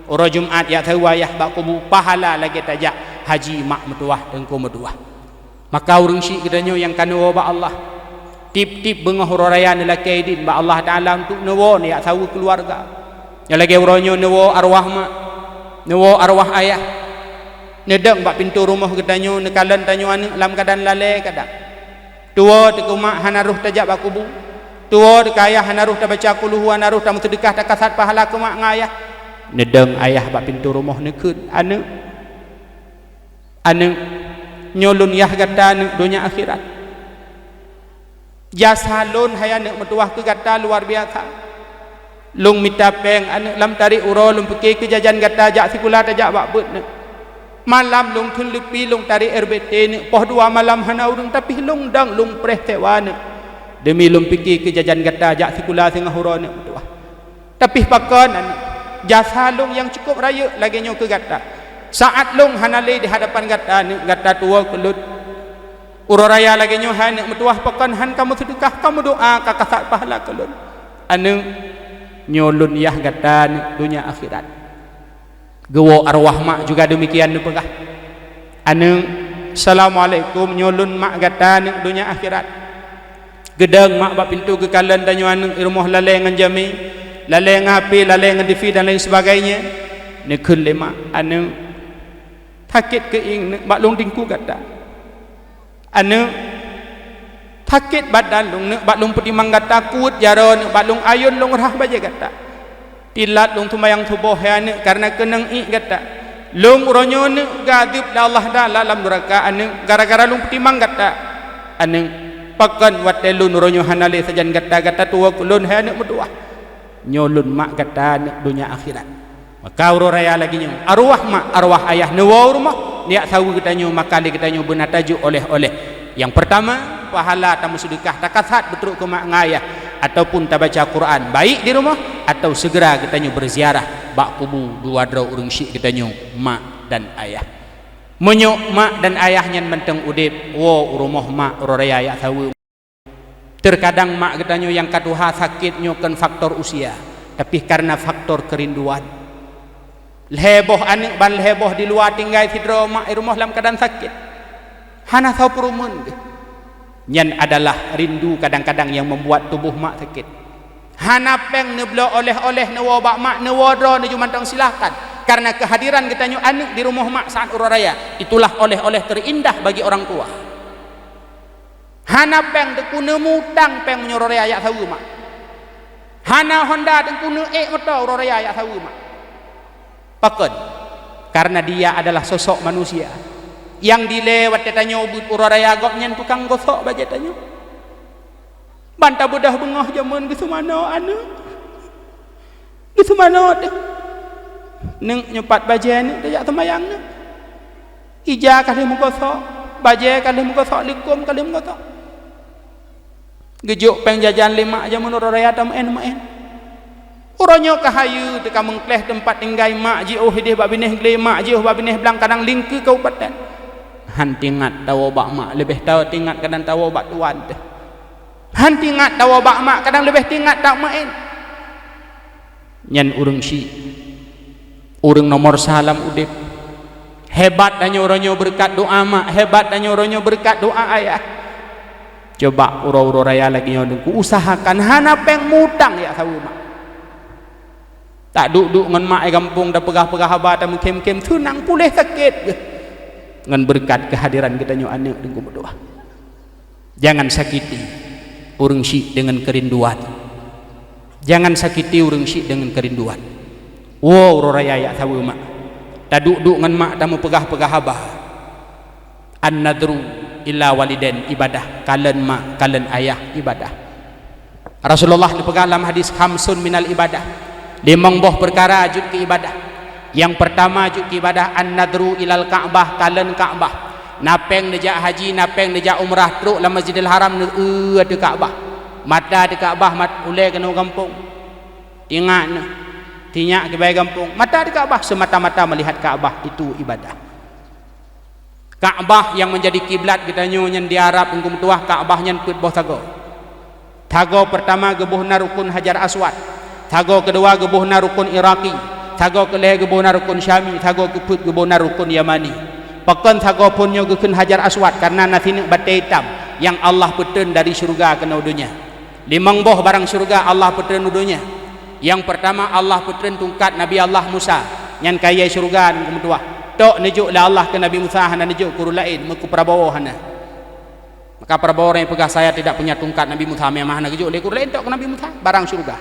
uroe Jumat jak saweue ayah bak kubu, pahala lagée tajak haji mak meutuwah teungku meutuwah. Maka ureuëng syiek geutanyoe nyang ka neuwoe bak Allah, tieb-tieb beungoh uroe raya neulakée idin bak Allah Taala untuk neuwoe neujak saweue keuluwarga. Nyoe lagée uroe nyoe neuwoe arwah mak, neuwoe arwah ayah, neudong bak pintoe rumoh geutanyoe, neukalon tanyoe aneuëk lam keuadaan lalée kadang. Tuwoe teuk keu mak hana roh tajak bak kubu. Tuwoe teuk keu ayah hana roh tabaca kulhu, hana roh tameuseudeukah takasat pahala keu mak ngon ayah. Neudong ayah bak pintoe rumoh neukheun, "Aneuëk, aneuëk, nyoe lôn yah gata aneuëk donya akhirat. Jasa lôn hai aneuëk meutuwah keu gata luar biasa. Lôn mita péng aneuëk lam tarek uroe lôn pike keu jajan gata jak sikula tajak bak beuet aneuëk. Malam lôn kheun leupi lôn tarek R B T aneuëk, poh dua malam hana ureuëng tapi lôn dong lôn preh sewa aneuëk. Deumi lôn pike keu jajan gata jak sikula singoh uroe aneuëk meutuwah. Tapi pakon aneuëk, jasa lôn nyang cukup rayeuk lagée nyoe keu gata. Saát lôn hana lé di hadapan gata aneuëk, gata tuwoe keu lôn. Uroe raya lagée nyoe hai aneuëk meutuwah pakon hán kamoe seudeukah, kamoe doá ka kasat pahala keu lôn. Aneuëk, nyoe lôn yah gata aneuëk donya akhirat." Geuwoe arwah mak juga deumikian neupeugah, "Aneuëk, assalamualaikum, nyoe lôn mak gata aneuëk donya akhirat." Geudong mak bak pintoe geukalon tanyoe aneuëk di rumoh lalée ngon jamé, lalée ngon H P, lalée ngon T V dan lain sebagainya. Neukheun lé mak, "Aneuëk, sakét keuieng aneuëk bak lôn teungku gata. Aneuëk, sakét badan lôn aneuëk bak lôn peutimang gata, kuweuet jaroe aneuëk bak lôn, ayon lôn rhah bajée gata. Tilat lôn seumayang suboh hai aneuëk kareuna keunong iek gata. Lôn uroe nyoe aneuëk geuadeueb lé Allah Taala lam nuraka aneuëk gara-gara lôn peutimang gata. Aneuëk, pakon watée lôn uroe nyoe hana lé sajan gata, gata tuwoe keu lôn hai aneuëk meutuwah. Nyoe lôn mak gata aneuëk donya akhirat." Maka uroe raya lagée nyoe, arwah mak, arwah ayah neuwoe u rumoh, neujak saweue geutanyoe, maka lé geutanyoe beuna tajok oleh-oleh. Nyang peurtama, pahala tameuseudeukah takasat beutrok keu mak ngon ayah, ataupun tabaca Quran, baik di rumoh atau seugera geutanyoe beuziarah bak kubu dua droe ureuëng syiek geutanyoe, mak dan ayah. Meunyoe mak dan ayah nyan mantong udeb, woe u rumoh mak uroe raya jak saweue. Teukadang mak geutanyoe nyang ka tuha sakét nyoe kon faktor usia, tapi kareuna faktor keurinduan. Lhée boh aneuëk ban lhée boh di luwa tinggai sidroe mak i rumoh lam keuadaan sakét. Hana soe peurumeuen geuh. Nyan adalah rindu kadang-kadang nyang membuat tuboh mak sakét. Hana péng neubloe oleh-oleh neuwoe bak mak, neuwoe droe neujak mantong silahkan. Kareuna keuhadiran geutanyoe aneuëk di rumoh mak saát uroe raya, itulah oleh-oleh teurindah bagi orang tua. Hana péng teungku neumutang péng meunyoe uroe raya jak saweue mak. Hana honda teungku neuék moto uroe raya jak saweue mak. Pakon? Kareuna dia adalah sosok manusia nyang dilée watée tanyoe beuet uroe raya gobnyan tukang gosok bajée tanyoe. Ban tabeudôh beungoh jameun geuseumanoe aneuëk. Geuseumanoe teuh. Neuëk nyoe pat bajée neuëk tajak seumayang neuëk. Ija ka lheueh meugosok, bajée ka lheueh meugosok, likôm ka lheueh meugosok. Geujok péng jajan lé mak jameun uroe raya tameuén-meuén. Uroe nyoe ka hayeue teuka meungkléh teumpat tinggai mak, jiôh idéh bak binéh glé mak, jiôh bak binéh blang kadang lingkeue kabupaten. Hán teuingat tawoe bak mak, leubeh tawoe teuingat kadang tawoe bak tuan teuh. Hán teuingat tawoe bak mak kadang leubeh teuingat tameuén. Nyan ureuëng syiek, ureuëng nomor sa lam udeb. Hebat tanyoe uroe nyoe beureukat doá mak, hebat tanyoe uroe nyoe beureukat doá ayah. Coba uroe-uroe raya lagée nyoe teungku usahakan hana péng mutang jak saweue mak. Taduek-duek ngon mak di gampông tapeugah-peugah haba tameukhém-khém seunang puléh sakét geuh ngon beureukat keuhadiran geutanyoe aneuëk teungku meutuwah. Jangan sakiti ureuëng syiek deungon keurinduan. Jangan sakiti ureuëng syiek deungon keurinduan. Woe uroe raya jak saweue mak. Taduek-duek ngon mak tameupeugah-peugah haba. An-nadru Illa walidain ibadah, kalon mak, kalon ayah ibadah. Rasulullah neupeugah lam hadis, "Khamsun minal ibadah." Limong boh peukara jeuet keu ibadah. Nyang peurtama jeuet keu ibadah, an-nadhru ilal Ka'bah, kalon Ka'bah. Na péng neujak haji, na péng neujak umrah, trok lam Masjidil Haram, neueu ateueh Ka'bah. Mata ateueh Ka'bah, mat-, ulée keunoe gampông. Teungoh nyoe, teungoh keubai gampông, mata ateueh Ka'bah, semata-mata melihat Ka'bah, itu ibadah. Ka'bah nyang menjadi kiblat geutanyoe nyan di Arab, Teungku meutuah, Ka'bah nyan peuet boh sagoe. Sagoe peurtama geuboh na rukun Hajar Aswad, sagoe keudua geuboh na rukun Iraqi, sagoe keulhée geuboh na rukun Syami, sagoe keupeuet geuboh na rukun Yamani. Pakon sagoe phon nyoe geukheun Hajar Aswad? Kareuna na sineuk batée itam nyang Allah peutreun dari syeuruga keunoe donya. Limong boh barang syeuruga Allah peutreun u donya. Nyang peurtama Allah peutreun tungkat Nabi Allah Musa, nyan kayée syeuruga, Teungku meutuah. Tok neujok lé Allah keu Nabi Musa, hana neujok keu ureuëng laén, meukeu Prabowo hana. Maka Prabowo nyang peugah, "Saya tidak punya tungkat Nabi Musa," memang hana geujok lé keu ureuëng laén, tok keu Nabi Musa, barang syeuruga.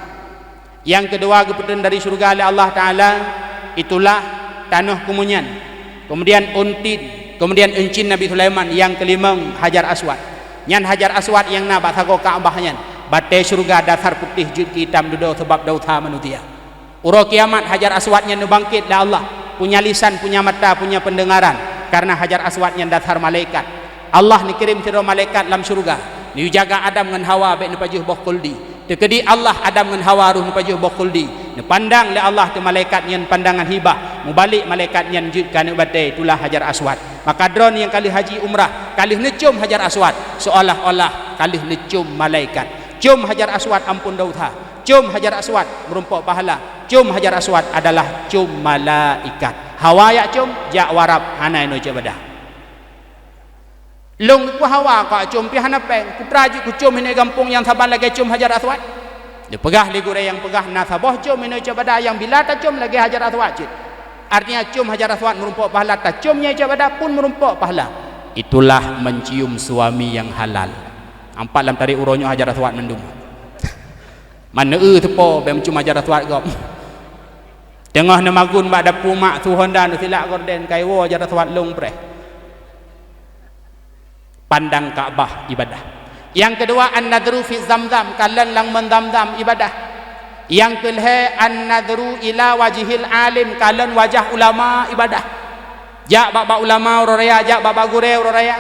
Nyang keudua geupeutreun dari syeuruga lé Allah Taala, itulah tanoh kumunyan, kemudian untin, kemudian euncin Nabi Sulaiman, nyang keulimong Hajar Aswad. Nyan Hajar Aswad nyang na bak sagoe Ka'bah nyan, batée syeuruga dasar putéh jeuet keu itam dudoe sabab desya manusia. Uroe kiamat Hajar Aswad nyan neubangkét lé Allah, punya lisan, punya mata, punya peundeungaran, kareuna Hajar Aswad nyan dasar malaikat. Allah neukirém sidroe malaikat lam syeuruga, neuyue jaga Adam ngon Hawa bék neupajoh boh khuldi. Teukeudi Allah, Adam ngon Hawa roh neupajoh boh khuldi. Neupandang lé Allah keu malaikat nyan pandangan hibah, mubalek malaikat nyan jeuet keu aneuëk batée, itulah Hajar Aswad. Maka droeneuh nyang ka lheueh haji umrah, ka lheueh neucom Hajar Aswad, seolah-olah ka lheueh neucom malaikat. Com Hajar Aswad, amphon desya. Com Hajar Aswad, meurumpok pahala. Com Hajar Aswad adalah com malaikat. Hawa jak com, jak u Arab, hana inoe cok ibadah. Lôn ku Hawa, kajak com pih hana péng. Peue teuma jeuet kucom inoe gampông nyang saban lagée com Hajar Aswad? Neupeugah lé gurée nyang peugah, na saboh com inoe cok ibadah nyang bila tacom lagée Hajar Aswad cit. Artinya com Hajar Aswad meurumpok pahala, tacom nyan cok ibadah pun meurumpok pahala. Itulah mencium suami yang halal. Nampak lam tarikh uroe nyoe Hajar Aswad mandum. Man neueu teupo bék meucom Hajar Aswad gob. Teungoh neumagun bak dapu mak su honda neusilak gorden, kayue woe Hajar Aswad lôn preh. Pandang Ka'bah ibadah. Nyang keudua, an-nadhru fi Zamzam, kalon lam mon Zamzam ibadah. Nyang keulhée, an-nadhru ila wajhil alim, kalon wajah ulama ibadah. Jak bak-bak ulama uroe raya, jak bak-bak gurée uroe raya.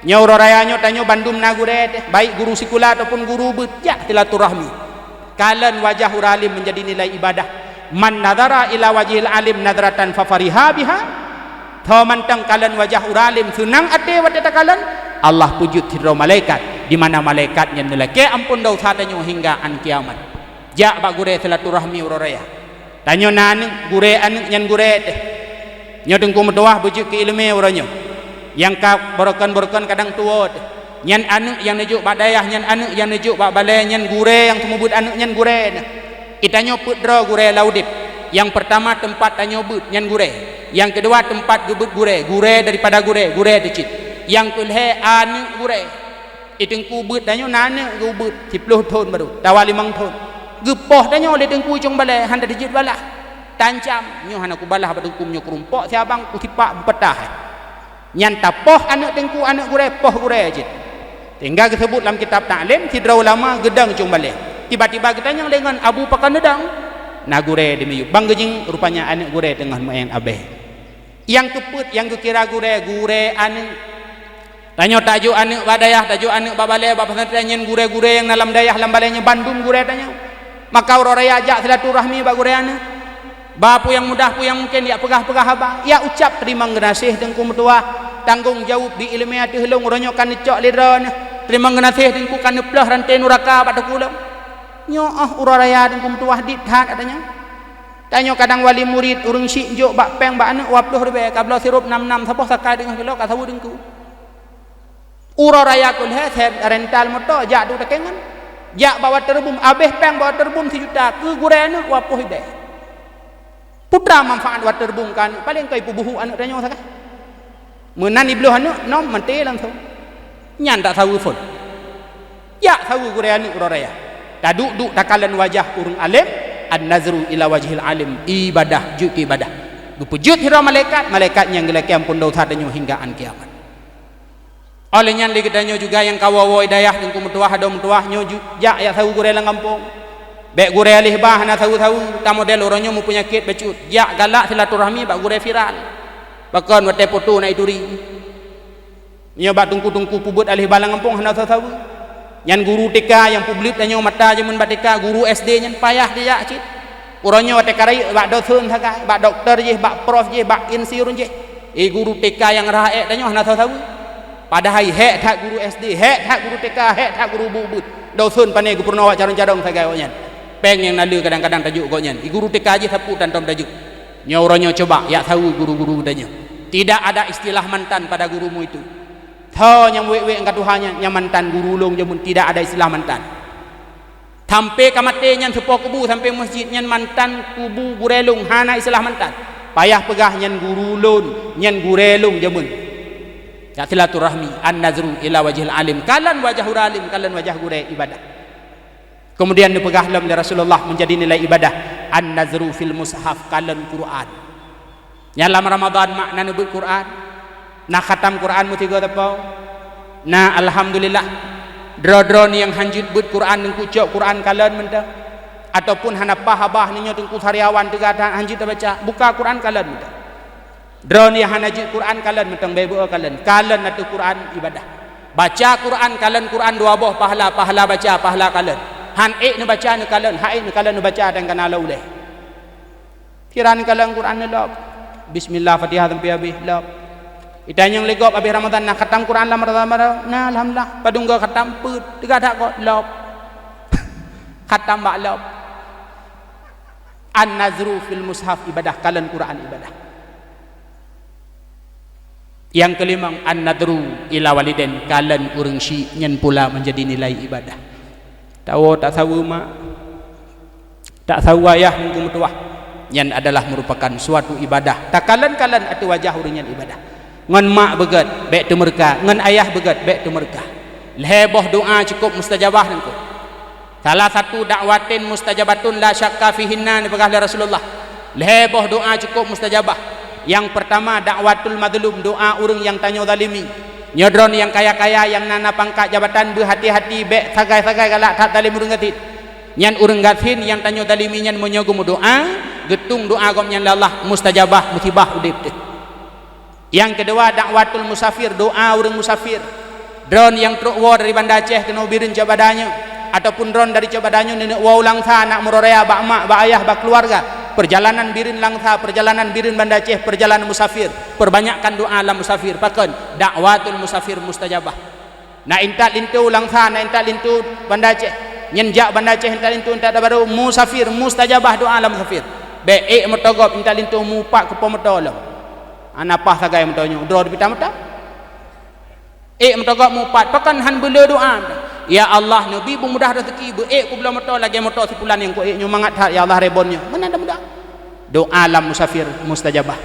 Nyoe uroe raya nyoe tanyoe bandum na gurée teuh, baik guru sikula ataupun guru beuet, jak silaturahmi. Kalon wajah ureuëng alim menjadi nilai ibadah. "Man nadhara ila wajhil alim nadratan fa fariha biha." Tho mantong kalon wajah ureuëng alim seunang até watée takalon, Allah peujeuet sidroe malaikat, di mana malaikat nyan neulakée amphon desya tanyoe hingga án kiamat. Jak bak gurée silaturahmi uroe raya. Tanyoe na aneuëk, gurée aneuëk nyan gurée teuh. Nyoe Teungku meutuah beujeuet keu iéleumé uroe nyoe. Nyang ka beurokon-beurokon kadang tuwoe teuh. Nyan aneuëk nyang neujok bak dayah, nyan aneuëk nyang neujok bak balée, nyan gurée nyang seumeubeuet aneuëk nyan gurée na. Geutanyoe peuet droe gurée lam udeb. Nyang peurtama teumpat tanyoe beuet, nyan gurée. Nyang keudua teumpat geubeuet gurée, gurée daripada gurée, gurée teuh cit. Nyang keulhée aneuëk gurée. Di Teungku beuet tanyoe na aneuëk geubeuet siploh thon barô, tawa limong thon. Geupoh tanyoe lé Teungku cong balée, hana teujeuet balah. Tancam, "Nyoe hana kubalah bak Teungku, meunyoe kurumpok siabang kusipak beupeutah." Nyan tapoh aneuëk Teungku, aneuëk gurée, poh gurée cit. Sehingga geuseubut lam kitab Ta'lim, sidroe ulama geudong cong balée. Tiba-tiba geutanyong lé ngon, "Abu, pakon neudong?" "Na gurée di miyueb." Ban geujing, rupanya aneuëk gurée teungoh meu'en abée. Nyang keupeuet nyang geukira gurée, gurée aneuëk. Tanyoe tajok aneuëk bak dayah, tajok aneuëk bak balée, bak pesantren, nyan gurée-gurée nyang na lam dayah, lam balée nyan bandum gurée tanyoe. Maka uroe raya jak silaturahmi bak gurée aneuëk. Bak peue nyang mudah, peue nyang mungken, jak peugah-peugah haba, jak ucap teurimong geunaséh Teungku meutuah. Tanggong jaweueb di iéleumé ateueh lôn uroe nyoe ka neucok lé droeneuh. Teurimong geunaséh Teungku ka neuploh ranté nuraka bak teungku lôn. Nyoe óh uroe raya Teungku meutuah dit that geutanyoe. Tanyoe kadang wali murit, ureuëng syiek jok bak péng bak aneuëk dua ploh ribée, ka bloe sirop nam-nam, saboh sakai teungoh kilo ka saweue Teungku. Uroe raya keu lhée seb rental moto jak duek takengon. Jak bak waterboom, abéh péng bak waterboom sijuta, keu gurée aneuëk dua ploh ribée. Peue teuma manfaat waterboom keu aneuëk, paleng ka ipeubuhu aneuëk tanyoe sagai. Meunan ibloh aneuëk, nom maté langsong. Nyan tasaweue phon. Jak saweue gurée aneuëk uroe raya. Taduek-duek takalon wajah ureuëng além, an-nazru ila wajhil alim, ibadah, jeuet keu ibadah. Geupeujeuet sidroe malaikat, malaikat nyang geulakée amphon desya tanyoe hingga án kiamat. Óh lheueh nyan lé geutanyoe juga nyang ka woe-woe i dayah, Teungku meutuah, adoe meutuah, nyoe ju-, jak, jak saweue gurée lam gampông. Bék gurée aléh ba hana saweue-saweue, tamodel uroe nyoe meupenyakét bacut, jak galak silaturahmi bak gurée viral. Pakon watée poto na ituri. Nyoe bak teungku-teungku peubuet aléh ba lam gampông hana saweue-saweue. Nyan guru T K nyang peubleuet tanyoe mata jameun bak T K, guru S D nyan payah jijak cit. Uroe nyoe watée ka rayeuk bak dosen sagai, bak doktor jih, bak prof jih, bak insinyur jih. Eh, guru T K nyang rhah ék tanyoe hana saweue-saweue. Padahai hék that guru S D, hék that guru T K, hék that guru bu-, buet. Dosen pane geupeurunoe awak carông-carông sagai awaknyan. Péng nyang na le kadang-kadang tajok gobnyan. Eh, guru T K jih sapeue tan tom tajok. Nyoe uroe nyoe coba, jak saweue guru-guru geutanyoe. Tidak ada istilah mantan pada gurumu itu. Tho nyang wék-wék ngon tuha nyan, nyan mantan guru lôn jameun, tidak ada istilah mantan. Sampai ka maté nyan seupo kubu, sampai meuseujid nyan mantan kubu gurée lôn, hana istilah mantan. Payah peugah nyan guru lôn, nyan gurée lôn jameun. Jak silaturahmi, an-nazru ila wajhil alim, kalon wajah ureuëng alim, kalon wajah gurée ibadah. Kemudian neupeugah lom lé Rasulullah menjadi nilai ibadah, an-nazru fil mushaf, kalon Quran. Nyan lam Ramadan mak na neubeuet Quran, na khatam Quran meusigoe teupeu, na alhamdulillah. Droe-droe nyang hanjeuet beuet Quran, neukucok Quran kalon mantong, ataupun hana paih babah, nyoe Teungku Sariawan teuga that hanjeuet tabaca, buka Quran kalon mantong. Droe nyang hana jeuet Quran kalon mantong, bék beuo kalon. Kalon ateueh Quran ibadah. Baca Quran, kalon Quran dua boh pahala, pahala baca, pahala kalon. Han ék neubaca neukalon, han ék neukalon neubaca dan kana lom ulée. Kira neukalon Quran neulop. Bismillah, Fatihah sampai habéh, lop. Itanyong lé gob habéh Ramadan na khatam Quran lam Ramadan, na alhamdulillah, padum goe khatam peuet, teuga that gob, lop. Khatam bak lop. An-nazru fil mushaf ibadah, kalon Quran ibadah. Nyang keulimong, an-nadru ila walidain, kalon ureuëng syik, nyan pula menjadi nilai ibadah. Tawoe tasaweue mak, tasaweue ayah, Teungku meutuah, nyan adalah merupakan suatu ibadah. Takalon-kalon ateueh wajah ureuëng nyan ibadah. Ngon mak beugét, bék teumeureuka, ngon ayah beugét, bék teumeureuka. Lhée boh doa cukup mustajabah, Teungku. Salah satu da'watin mustajabatun la syakka fihinna, neupeugah lé Rasulullah. Lhée boh doa cukup mustajabah. Nyang peurtama, da'watul mazlum, doa ureuëng nyang tanyoe zalimi. Nyoe droe nyang kaya-kaya, nyang na, na pangkat jabatan, beuhati-hati, bék sagai-sagai galak that zalim ureuëng gasien. Nyan ureuëng gasien nyang tanyoe zalimi nyan meunyoe geumeudoa, geutung doa gobnyan lé Allah, mustajabah, musibah udeb teuh. Nyang keudua, da'watul musafir, doa ureuëng musafir. Droe nyang trok woe dari Banda Aceh keunoe Bireuen Cot Bada nyoe, ataupun droe dari Cot Bada nyoe neuneuk woe u Langsa, nak meuraya bak mak, bak ayah, bak keuluwarga. Perjalanan Bireuen Langsa, perjalanan Bireuen Banda Aceh, perjalanan musafir. Perbanyakkan doa lam musafir. Pakon? Da'watul musafir mustajabah. Na intat linto u Langsa, na intat linto Banda Aceh. Nyan jak Banda Aceh intat linto, intat Dabarô, musafir, mustajabah doa lam musafir. Bék ék moto gob intat linto mupat keu po moto lom. Hana paih sagai moto nyoe, droe dipita moto. Ék moto gob mupat, pakon han beulé doa. Ya Allah, neubi beumudah rezeki, beu ék kubloe moto lagée moto si pulan nyang kuék nyoe, mangat that ya Allah rebon nyoe. Meunan dah mudah. Doa lam musafir mustajabah.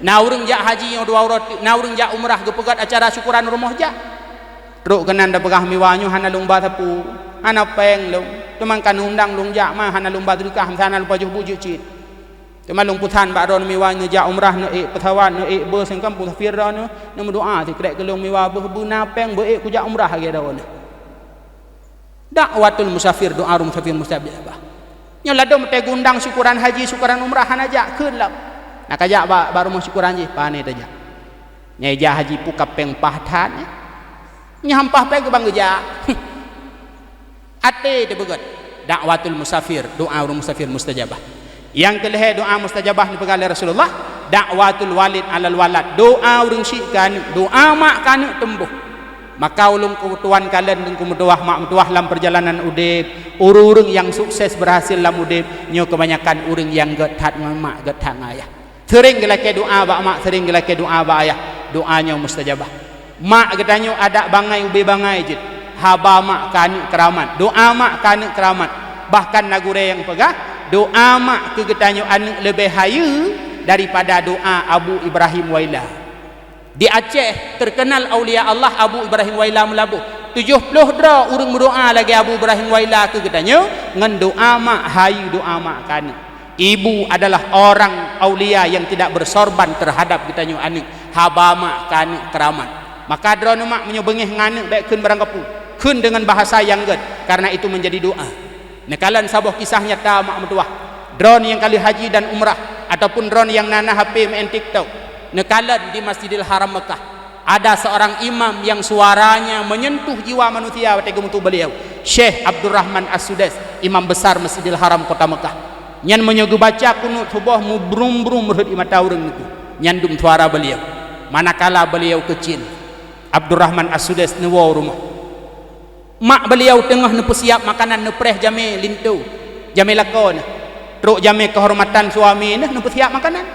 Na ureuëng jak haji nyoe dua uroe teuk, na ureuëng jak umrah geupeugét acara syukuran rumoh jak. Trok keunan da peugah miwa nyoe hana lôn ba sapeue, hana péng lôn. Teuma ka neuundang lôn jak ma hana lôn ba seudeukah, meusanan lôn pajoh buet jeuet cit. Teuma lôn peusan bak droe miwa nyoe jak umrah, neuék peusawat, neuék bus, nyang ka musafir droe nyoe, neumeudoa sikrek keu lôn miwa beuh beuna péng beu ék kujak umrah lagée droe nyoe. Da'watul musafir, doa ureuëng musafir mustajabah. Nyoe ladôm teuh geuundang syukuran haji, syukuran umrah hana jak, kheun lom. Na ka jak bak, bak rumoh syukuran jih, pane tajak. Nyang ija haji peue ka péng paih that nyoe. Nyoe han paih péng keu ban geujak. Até teuh beugét. Da'watul musafir, doa ureuëng musafir mustajabah. Nyang keulhée doa mustajabah neupeugah lé Rasulullah, da'watul walid alal walad, doa ureuëng syik keu aneuëk, doa mak keu aneuëk teumbôh. Maka ulôn keu tuan kalon Teungku meutuah, mak meutuah lam peurjalanan udeb, ureuëng-ureuëng nyang sukses beurhasil lam udeb, nyoe keubanyakan ureuëng nyang gét that ngon mak, gét that ngon ayah. Seuring geulakée doa bak mak, seuring geulakée doa bak ayah, doa nyoe mustajabah. Mak geutanyoe adak bangai ubé bangai jeuet. Haba mak keu aneuëk keuramat, doa mak keu aneuëk keuramat. Bahkan na gurée nyang peugah, doa mak keu geutanyoe aneuëk leubeh hayeue daripada doa Abu Ibrahim Waila. Di Aceh, teukeunal aulia Allah Abu Ibrahim Waila Meulaboh. Tujoh ploh droe ureuëng meudoa lagée Abu Ibrahim Waila keu geutanyoe, ngon doa mak, hayeue doa mak keu aneuëk. Ibu adalah orang aulia yang tidak bersorban terhadap geutanyoe aneuëk, haba mak keu aneuëk keuramat. Maka droeneuh mak meunyoe beungéh ngon aneuk bék kheun barangkapeue, kheun deungon bahasa nyang gét, karena itu menjadi doa. Neukalon saboh kisah nyata mak meutuwah. Droeneuh nyang ka lheueh haji dan umrah, ataupun droeneuh nyang na-na H P meu'en TikTok, neukalon di Masjidil Haram Mekah. Ada seorang imam yang suaranya menyentuh jiwa manusia watée geumeutuwah beliau, Syekh Abdurrahman As-Sudais, imam besar Masjidil Haram Kota Mekah. Nyan meunyoe geubaca kunut suboh, mubrum-brum rhot ie mata ureuëng nyoe, nyan dum suara beliau manakala beliau keucil. Abdurrahman As-Sudais neuwoe u rumoh. Mak beliau teungoh neupeusiab makanan, neupreh jamé linto, jamé lakoe neuh. Trok jamé keuhormatan suami neuh, neupeusiab makanan.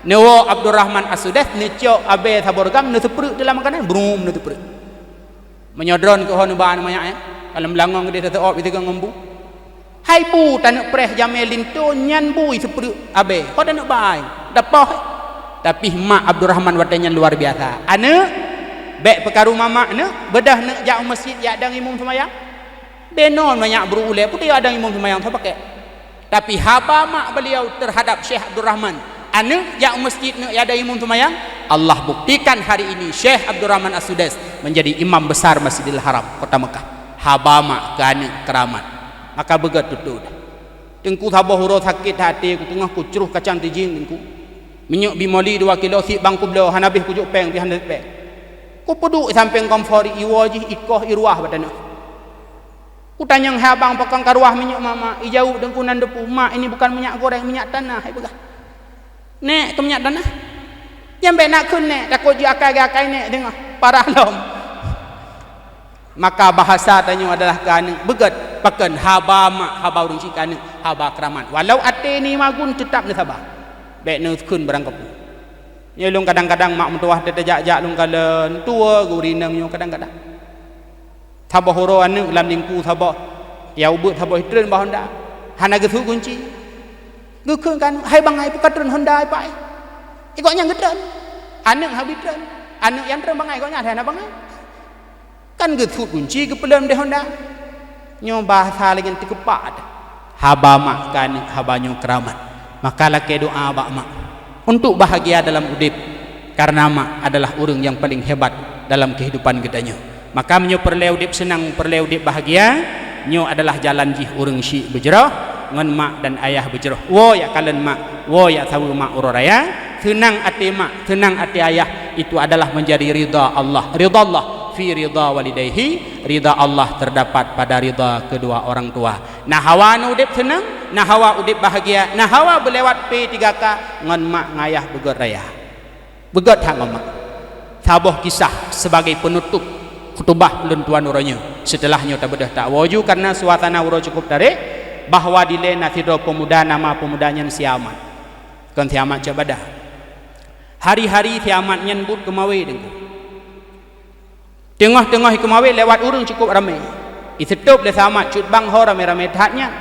Neuwoe Abdurrahman As-Sudais, neucok abée saboh reugam, neuseupreuek teuh lam makanan, brum, neuseupreuek. Meunyoe droeneuh keuh ho neuba aneuk manyak, eh, ka lam beulangong geudeh tateuôb, iteuka ngon bu. Hai bu, taneuk preh jamé linto, nyan bu iseupreuek abée. Ho taneuk ba ai, dapoh, eh. Tapi mak Abdurrahman watée nyan luar biasa. "Aneuk, bék peukaru mamak neuk, beudôh neuk jak u meuseujid jak dong imum seumayang." Beunoe manyak brôk ulée, peue teuk jak dong imum seumayang, soe pakek. Tapi haba mak beliau terhadap Syekh Abdurrahman, "Aneuk, jak u meuseujid neuk jak dong imum seumayang," Allah buktikan hari ini Syekh Abdurrahman As-Sudais menjadi imam besar Masjidil Haram, Kota Mekah. Haba mak keu aneuk keuramat. Maka beugét tutoe. Teungku, saboh uroe sakét até kuteungoh kucroh kacang tijing, Teungku. Minyeuk bimoli dua kilo, seb bang kubloe, hana habéh kujok péng pih hana péng. Kupeuduek sampéng kompor, iwoe jih, ikoh, iruwah bak tanoh. Kutanyong, "Hai abang, pakon karuwah minyeuk, Mak?" Ijaweueb Teungku Nan Depu, "Mak, ini bukan minyak goreng, minyak tanah," hai peugah. "Nèk, keu minyak tanah?" "Nyan bék neukheun, Nèk, takot jeuet akai geuakai Nèk deungoe, parah lom." Maka bahasa tanyoe adalah keu aneuk beugét, pakon haba mak, haba ureuëng syiek keu aneuk, haba keuramat. Walau até ni magun, teutab neusaba. Bék neukheun barangkapeue. Nyoe lôn kadang-kadang mak meutuwah teuh tajak-jak lôn kalon, tuwoe geurinong nyoe kadang-kadang. Saboh uroe aneuk lam lingku saboh, ya ubeuet saboh itreun bak honda. Hana geusut gunci. Geukheun keu aneuk, "Hai bangai, peue katreun honda, hai pai?" Gobnyan geutreun. Aneuk habéh treun. Aneuk nyang treun bangai, gobnyan hana bangai. Kan geusut gunci, geupeulom di honda. Nyoe bahasa lagée teukepak teuh. Haba mak keu aneuk, haba nyoe keuramat. Maka lakée doa bak mak untuk bahagia dalam udeb, karena mak adalah ureuëng nyang paleng hebat dalam keuhidupan geutanyoe. Maka meunyoe peureulée udeb seunang, peureulée udeb bahagia, nyoe adalah jalan jih ureuëng syiek beujroh ngon mak dan ayah beujroh. Woe jak kalon mak, woe jak saweue mak uroe raya, seunang até mak, seunang até ayah, itu adalah menjadi ridha Allah. Ridha Allah fi ridha walidaihi, ridha Allah terdapat pada ridha kedua orang tua. Na hawa neuudeb seunang, na hawa udeb bahagia, na hawa beulewat P tiga K ngon mak ngon ayah beugét raya. Beugét that ngon mak. Saboh kisah sebagai penutup khutubah lôn tuan uroe nyoe. Seuteulah nyoe tabeudôh tawoe ju, karena suasana uroe cukup tarek, bahwa dilée na sidroe peumuda, nama peumuda nyan si Amat. Kon si Amat cok badah. Hari-hari si Amat nyan buet keumawé Teungku. Teungoh-teungoh ikeumawé lewat ureuëng cukup ramé. Iseutôb lé si Amat cut bang ho ramé-ramé that nyan.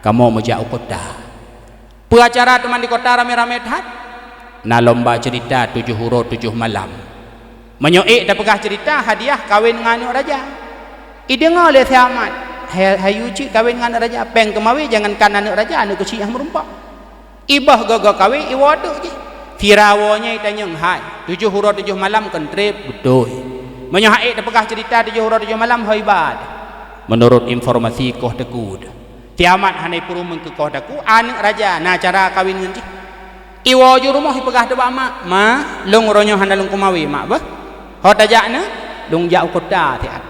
Kamoe meujak u kota. Peue acara teuma di kota ramé-ramé that? Na lomba ceurita tujoh uroe tujoh malam. Meunyoe ék tapeugah ceurita, hadiah kawén ngon aneuk raja. Ideungoe lé si Amat, "Hai, hayeu cit kawén ngon aneuk raja, péng keumawé jangankan aneuk raja, aneuk keuchik hana meurumpok." Iboh gogo kawé iwoe teuk jih. Sira woe nyan itanyong, "Hai, tujoh uroe tujoh malam kon treb?" "Beutôi." "Meunyoe han ék tapeugah ceurita tujoh uroe tujoh malam, ho iba teuh?" "Meunurot informasi koh teungku teuh." Si Amat hana ipeurumeun keu koh teungku, aneuk raja na acara kawén ngon jih. Iwoe ju rumoh ipeugah teuk bak mak, "Ma, lôn uroe nyoe hana lôn keumawé mak beuh. Ho tajak na, lôn jak u kota siat."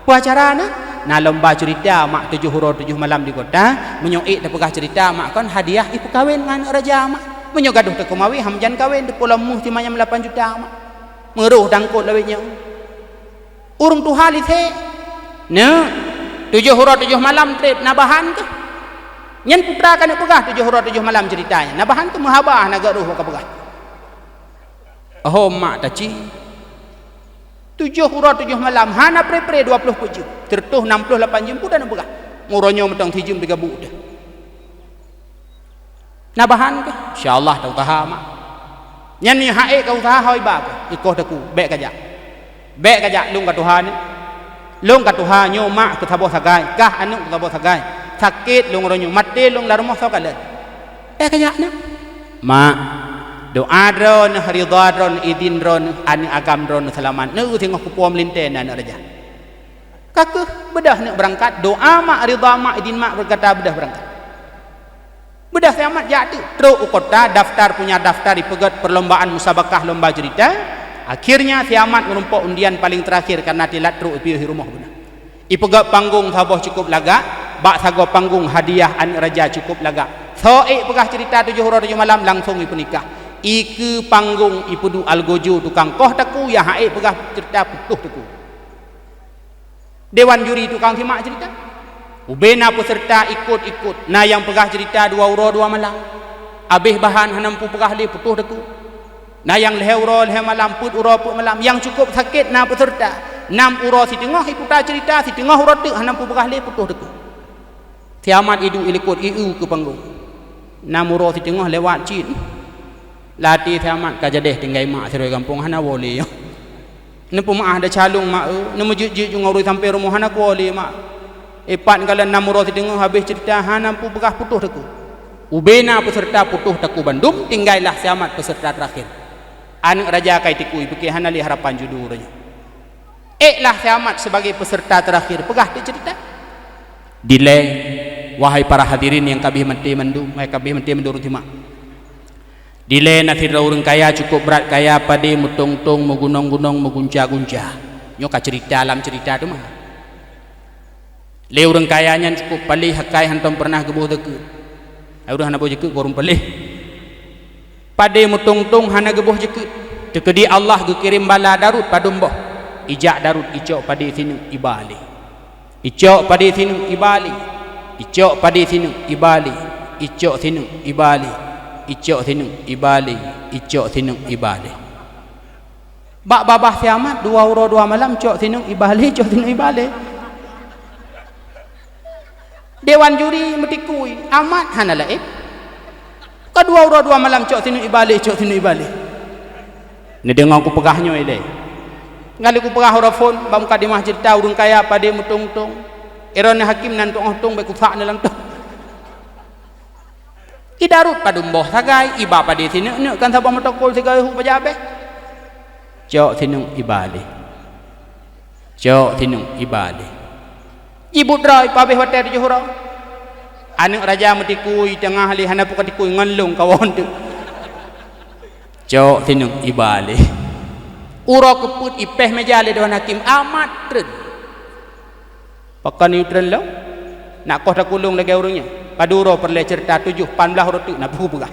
"Peue acara na?" "Na lomba ceurita mak tujoh uroe tujoh malam di kota. Meunyoe ék tapeugah ceurita mak kon hadiah ipeukawén ngon aneuk raja mak. Meunyoe gadôh teukeumawé han meujan kawén, teupulom meuh simanyam lapan juta mak. Meuroh dangkot lawét nyoe." Ureuëng tuha lise, "Neuk, tujoh uroe tujoh malam treb, na bahan keuh?" Nyan putra ka neuk peugah tujoh uroe tujoh malam ceurita nyan. "Na bahan keuh?" "Meuhaba hana gét roh ka peugah." Oh mak taci. Tujoh uroe tujoh malam, hana pre-pre dua ploh peuet jeuem, sireutoh nam ploh lapan jeuem pun hana peugah. Uroe nyoe mantong sijeuem pih gabuk teuh. "Na bahan keuh?" "Insya Allah tausaha mak." "Nyan meunyoe han ék kausaha, ho iba keuh." "Ikoh teungku, bék kajak. Bék kajak, lôn katuha nyoe. Lôn katuha nyoe mak keu saboh sagai, kah aneuk keu saboh sagai. Sakét lôn uroe nyoe, maté lôn lam rumoh soe kalon." "Bék kajak na." "Mak, Doa droeneuh, ridha droeneuh, idin droeneuh, aneuk agam droeneuh seulamat. Neu singoh kupuo meulintée na aneuk raja. Ka keuh beudôh neuk beurangkat, doa mak, ridha mak, idin mak, beukata beudôh beurangkat. Beudôh si Amat jak teuk, trok u kota, daftar punya daftar, ipeugét perlombaan musabakah lomba cerita. Akhirnya si Amat meurumpok undian paling terakhir karena tilat trok ipiôh i rumoh beuna. Ipeugét panggong saboh cukup lagak, bak sagoe panggong hadiah aneuk raja cukup lagak. Soe ék peugah cerita tujoh uroe tujoh malam langsong ipeunikah. Ikeue panggong ipeuduek algojo tukang koh takue, nyang han ék peugah cerita putôh takue. Dewan juri tukang simak cerita. Ubena peuseureuta ikot-ikot, na nyang peugah cerita dua uroe dua malam. Abéh bahan hana mampu peugah lé putôh takue. Na nyang lhée uroe lhée malam, peuet uroe peuet malam. Nyang cukup sakét na peuseureuta. Nam uroe siteungoh iputa cerita, siteungoh uroe teuk hana mampu peugah lé putôh takue. Si Amat iduek ilikot ieu keu panggong. Nam uroe siteungoh lewat cit. Lam até si Amat ka jadéh tinggai mak sidroe gampông hana woe lé. Neupeumaáh desya lôn mak eu, neumeujeuet-jeuet ju ngon ureuëng sampoe rumoh hana kuwoe lé mak. Ipat galak nam uroe siteungoh habéh cerita hana mampu peugah putôh takue. Ubena peuseureuta putôh takue bandum, tinggailah si Amat peuseureuta teurakhier. Aneuk raja ka itikui, bukon hana lé harapan judoe uroe nyoe. Éklah si Amat sebagai peuseureuta teurakhier, peugah teuk cerita. Dilée, wahai para hadirin nyang ka abéh maté mandum, wahai ka abéh maté mandum ureuëng simak. Dilée na sidroe ureuëng kaya cukup brat kaya, padé meutong-tong, meugunong-gunong, meugunca-gunca. Nyoe ka cerita lam cerita teuma. Lé ureuëng kaya nyan cukup paléh, akai hantom peureunah geuboh jeukeut. Ai ureuëng hana boh jeukeut, boh ureuëng paléh. Padé meutong-tong hana geuboh jeukeut. Teukeudi Allah geukirém bala darut padum boh. Ijak darut icok padé sineuk iba lé. Icok padé sineuk iba lé. Icok padé sineuk iba lé. Icok sineuk iba lé. Icok sineuk iba lé. Icok sineuk iba lé. Bak babah si Amat dua uroe dua malam cok sineuk iba lé, cok sineuk iba lé. Dewan juri meutikui, Amat hana laén. Ka dua uroe dua malam cok sineuk iba lé, cok sineuk iba lé. Neudeungoe kupeugah nyoe ilée. Ngali kupeugah uroe phon bak mukadimah cerita ureuëng kaya padé meutong-tong. Droeneuh hakém nan tuoh tong bék kusak neuh lam tong. Idarut padum boh sagai, iba padé sineuk-neuk kan saboh meutokol sigawi hu paja abéh. Cok sineuk iba lé. Cok sineuk iba lé. Jibuet droe ipabéh watée tujoh uroe. Aneuk raja meutikui teungoh lé hana peue ka tikui ngon lôn kawon teuk. Cok sineuk iba lé. Uroe keupeuet ipéh meja lé dewan hakém, Amat treun. Pakon yue treun lom? Nak koh takulong lagée ureuëng nyan? Padub uroe peureulée ceurita tujoh, pat blaih uroe teuk na peue peugah.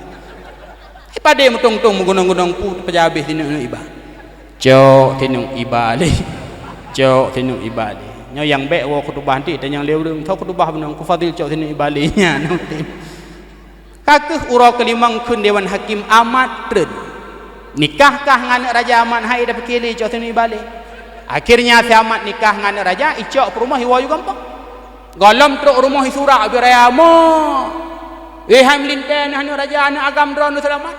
Ipadé meutong-tong meugunong-gunong peue teupeujabéh sineuk-neuk iba. Cok sineuk iba lé. Cok sineuk iba lé. Nyoe nyang bék woe khutubah nti tanyong lé ureuëng, soe khutubah bunoe ku Fadil cok sineuk iba lé nyan. Ka keuh uroe keulimong kheun dewan hakém Amat treun. Nikah kah ngon aneuk raja Amat hai dapeuke lé cok sineuk iba lé. Akhirnya si Amat nikah ngon aneuk raja, icok peurumoh iwoe yue gampông. Gohlom trok rumoh isurak ubé raya mo. Wéhai meulintée aneuk raja, aneuk agam droeneuh seulamat.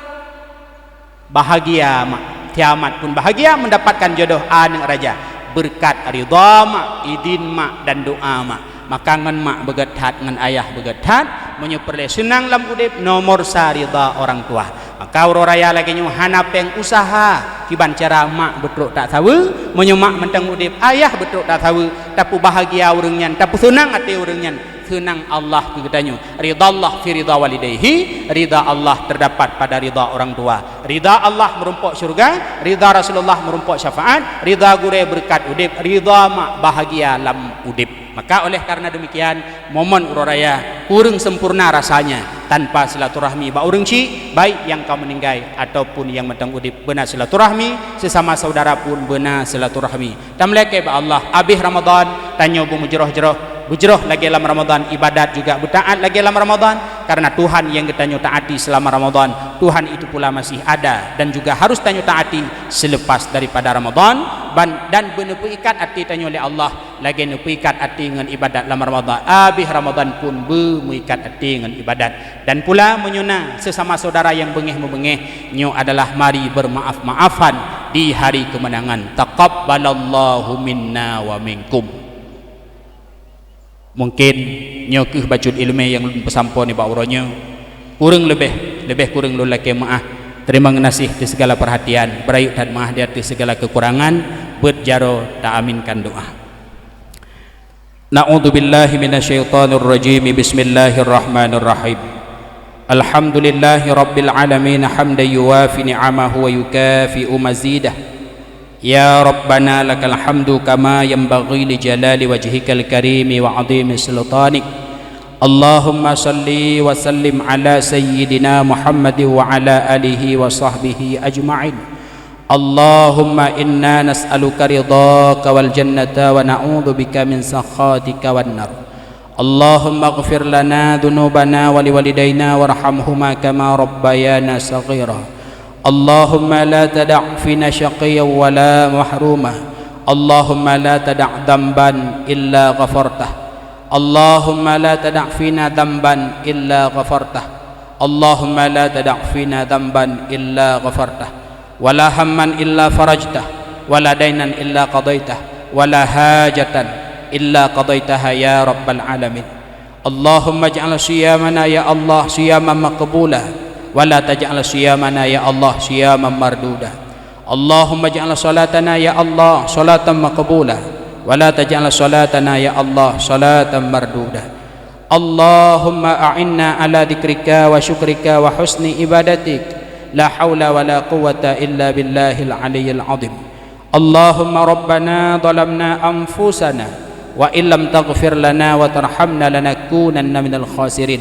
Bahagia mak, si Amat pun bahagia mendapatkan jodoh aneuk raja berkat ridha mak, idin mak dan doa mak. Maka ngon mak beugét that, ngon ayah beugét that. Meunyoe peureulée seunang lam udeb, nomor sa ridha orang tua. Maka uroe raya lagée nyoe hana péng usaha kiban cara mak beutrok that saweue. Meunyoe mak mantong udeb, ayah beutrok that saweue, tapeubahagia ureuëng nyan, tapeuseunang até ureuëng nyan. Seunang Allah keu geutanyoe. Ridha Allah fi ridha walidaihi, ridha Allah terdapat pada ridha orang tua. Ridha Allah meurumpok syeuruga, ridha Rasulullah meurumpok syafaat, ridha gurée beureukat udeb, ridha mak bahagia lam udeb. Maka oleh karena demikian, momen uroe raya kureueng sempurna rasanya tanpa silaturahmi bak ureuëng chik, baik nyang ka meuninggai ataupun nyang mantong udeb. Beuna silaturahmi, sesama saudara pun beuna silaturahmi. Tameulakée bak Allah, abéh Ramadan, tanyoe beumeujroh-jroh, beujroh lagée lam Ramadan, ibadat juga beutaát lagée lam Ramadan, karena Tuhan nyang geutanyoe taati selama Ramadan, Tuhan itu pula masih ada dan juga harus tanyoe taati selepas daripada Ramadan, ban, dan beuneupeuikat até tanyoe lé Allah lagée neupeuikat até ngon ibadat lam Ramadan, abéh Ramadan pun beumeuikat até ngon ibadat. Dan pula meunyoe na sesama saudara nyang beungéh-meubeungéh, nyoe adalah mari bermaaf-maafan di hari kemenangan. Taqabbalallahu minna wa minkum. Mungkin nyoe kheueh bacut iéleumé nyang lôn peusampoe nibak uroe nyoe. Kureueng leubeh, leubeh kureueng lôn lakée meuáh. Terima geunaséh ateueh sigala peurhatian, beurayeuk that meu'ah di ateueh sigala keukurangan, beuet jaroe taaminkan doa. A'udzubillahi minasyaitonirrajim. Bismillahirrahmanirrahim. Alhamdulillahi rabbil alamin, hamdan yuwafi ni'amahu wa yukafi'u mazidah. Ya Rabbana lakal hamdu kama yanbaghi li jalali wajhikal karimi wa 'azimi sultanik. Allahumma shalli wa sallim ala sayyidina Muhammadin wa ala alihi wa sahbihi ajma'in. Allahumma inna nas'aluka ridhaka wal jannata wa na'udzubika min sakhatika wan nar. Allahumma ighfir lana dzunubana wa liwalidaina warhamhuma kama rabbayana shaghira. Allahumma la tada' fina syaqiyyan wa la mahruma. Allahumma la tada' dzanban illa ghafartah. Allahumma la tada' fina dzanban illa ghafartah. Allahumma la tada' fina dzanban illa ghafartah. Wa la hamman illa farajtah. Wa la dainan illa qadaitah. Wa la hajatan illa qadaitaha ya rabbal alamin. Allahumma ij'al siyamana ya Allah siyaman maqbula, wa la taj'al siyamana ya Allah siyaman marduda. Allahumma ij'al salatana ya Allah salatan maqbula, wa la taj'al salatana ya Allah salatan marduda. Allahumma a'inna ala dzikrika wa syukrika wa husni ibadatik. La haula wa la quwwata illa billahil aliyyil azim. Allahumma rabbana zalamna anfusana wa illam taghfir lana wa tarhamna lanakunanna minal khasirin.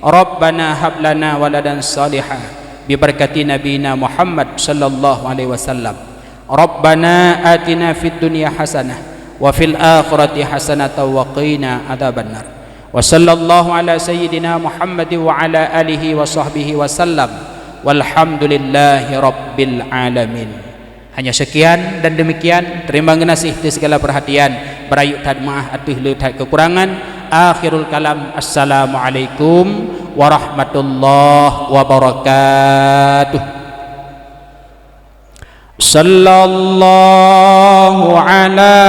Rabbana hab lana waladan saliha bi barakati nabiyina Muhammad sallallahu alaihi wasallam. Rabbana atina fid dunya hasanah wa fil akhirati hasanatan wa qina adzabannar. Wa sallallahu ala sayyidina Muhammadin wa ala alihi wa sahbihi wa sallam. Walhamdulillahi rabbil alamin. Hanya sekian dan demikian. Terima geunaséh ateueh sigala peurhatian. Beurayeuk that meu'ah ateueh le that keukurangan. Akhirul kalam. Assalamualaikum warahmatullahi wabarakatuh. Sallallahu ala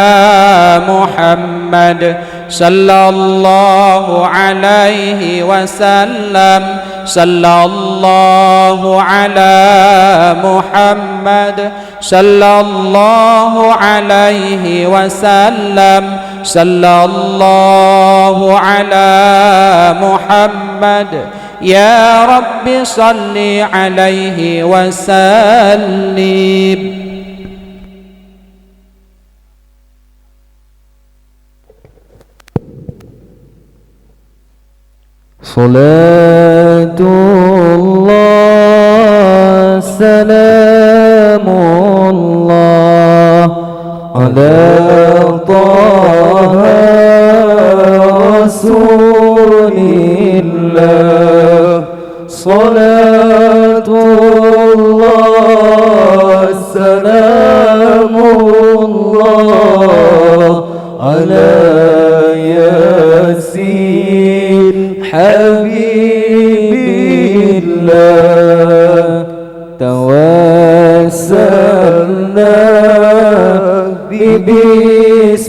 Muhammad, sallallahu alaihi wasallam, sallallahu ala Muhammad, sallallahu alaihi wasallam, sallallahu ala Muhammad. Ya Rabbi salli alaihi wa sallim. Salatullah, salamullah, ala Taha Rasulillah. Salatullah, salamullah, ala Yasin Habibillah. Tawassalna bi bismillah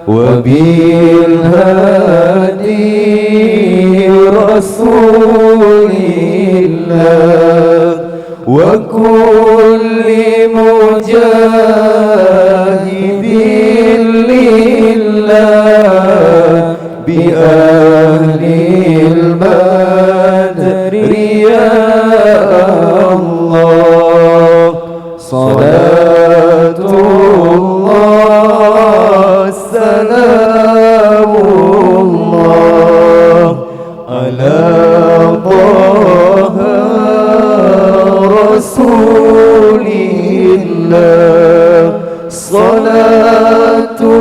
wa bil hadi Rasulillah wa kulli mujahidin lillah bi ahlil badri ya Allah. Salatullah, salamullah, ala Taha Rasulillah. Salatu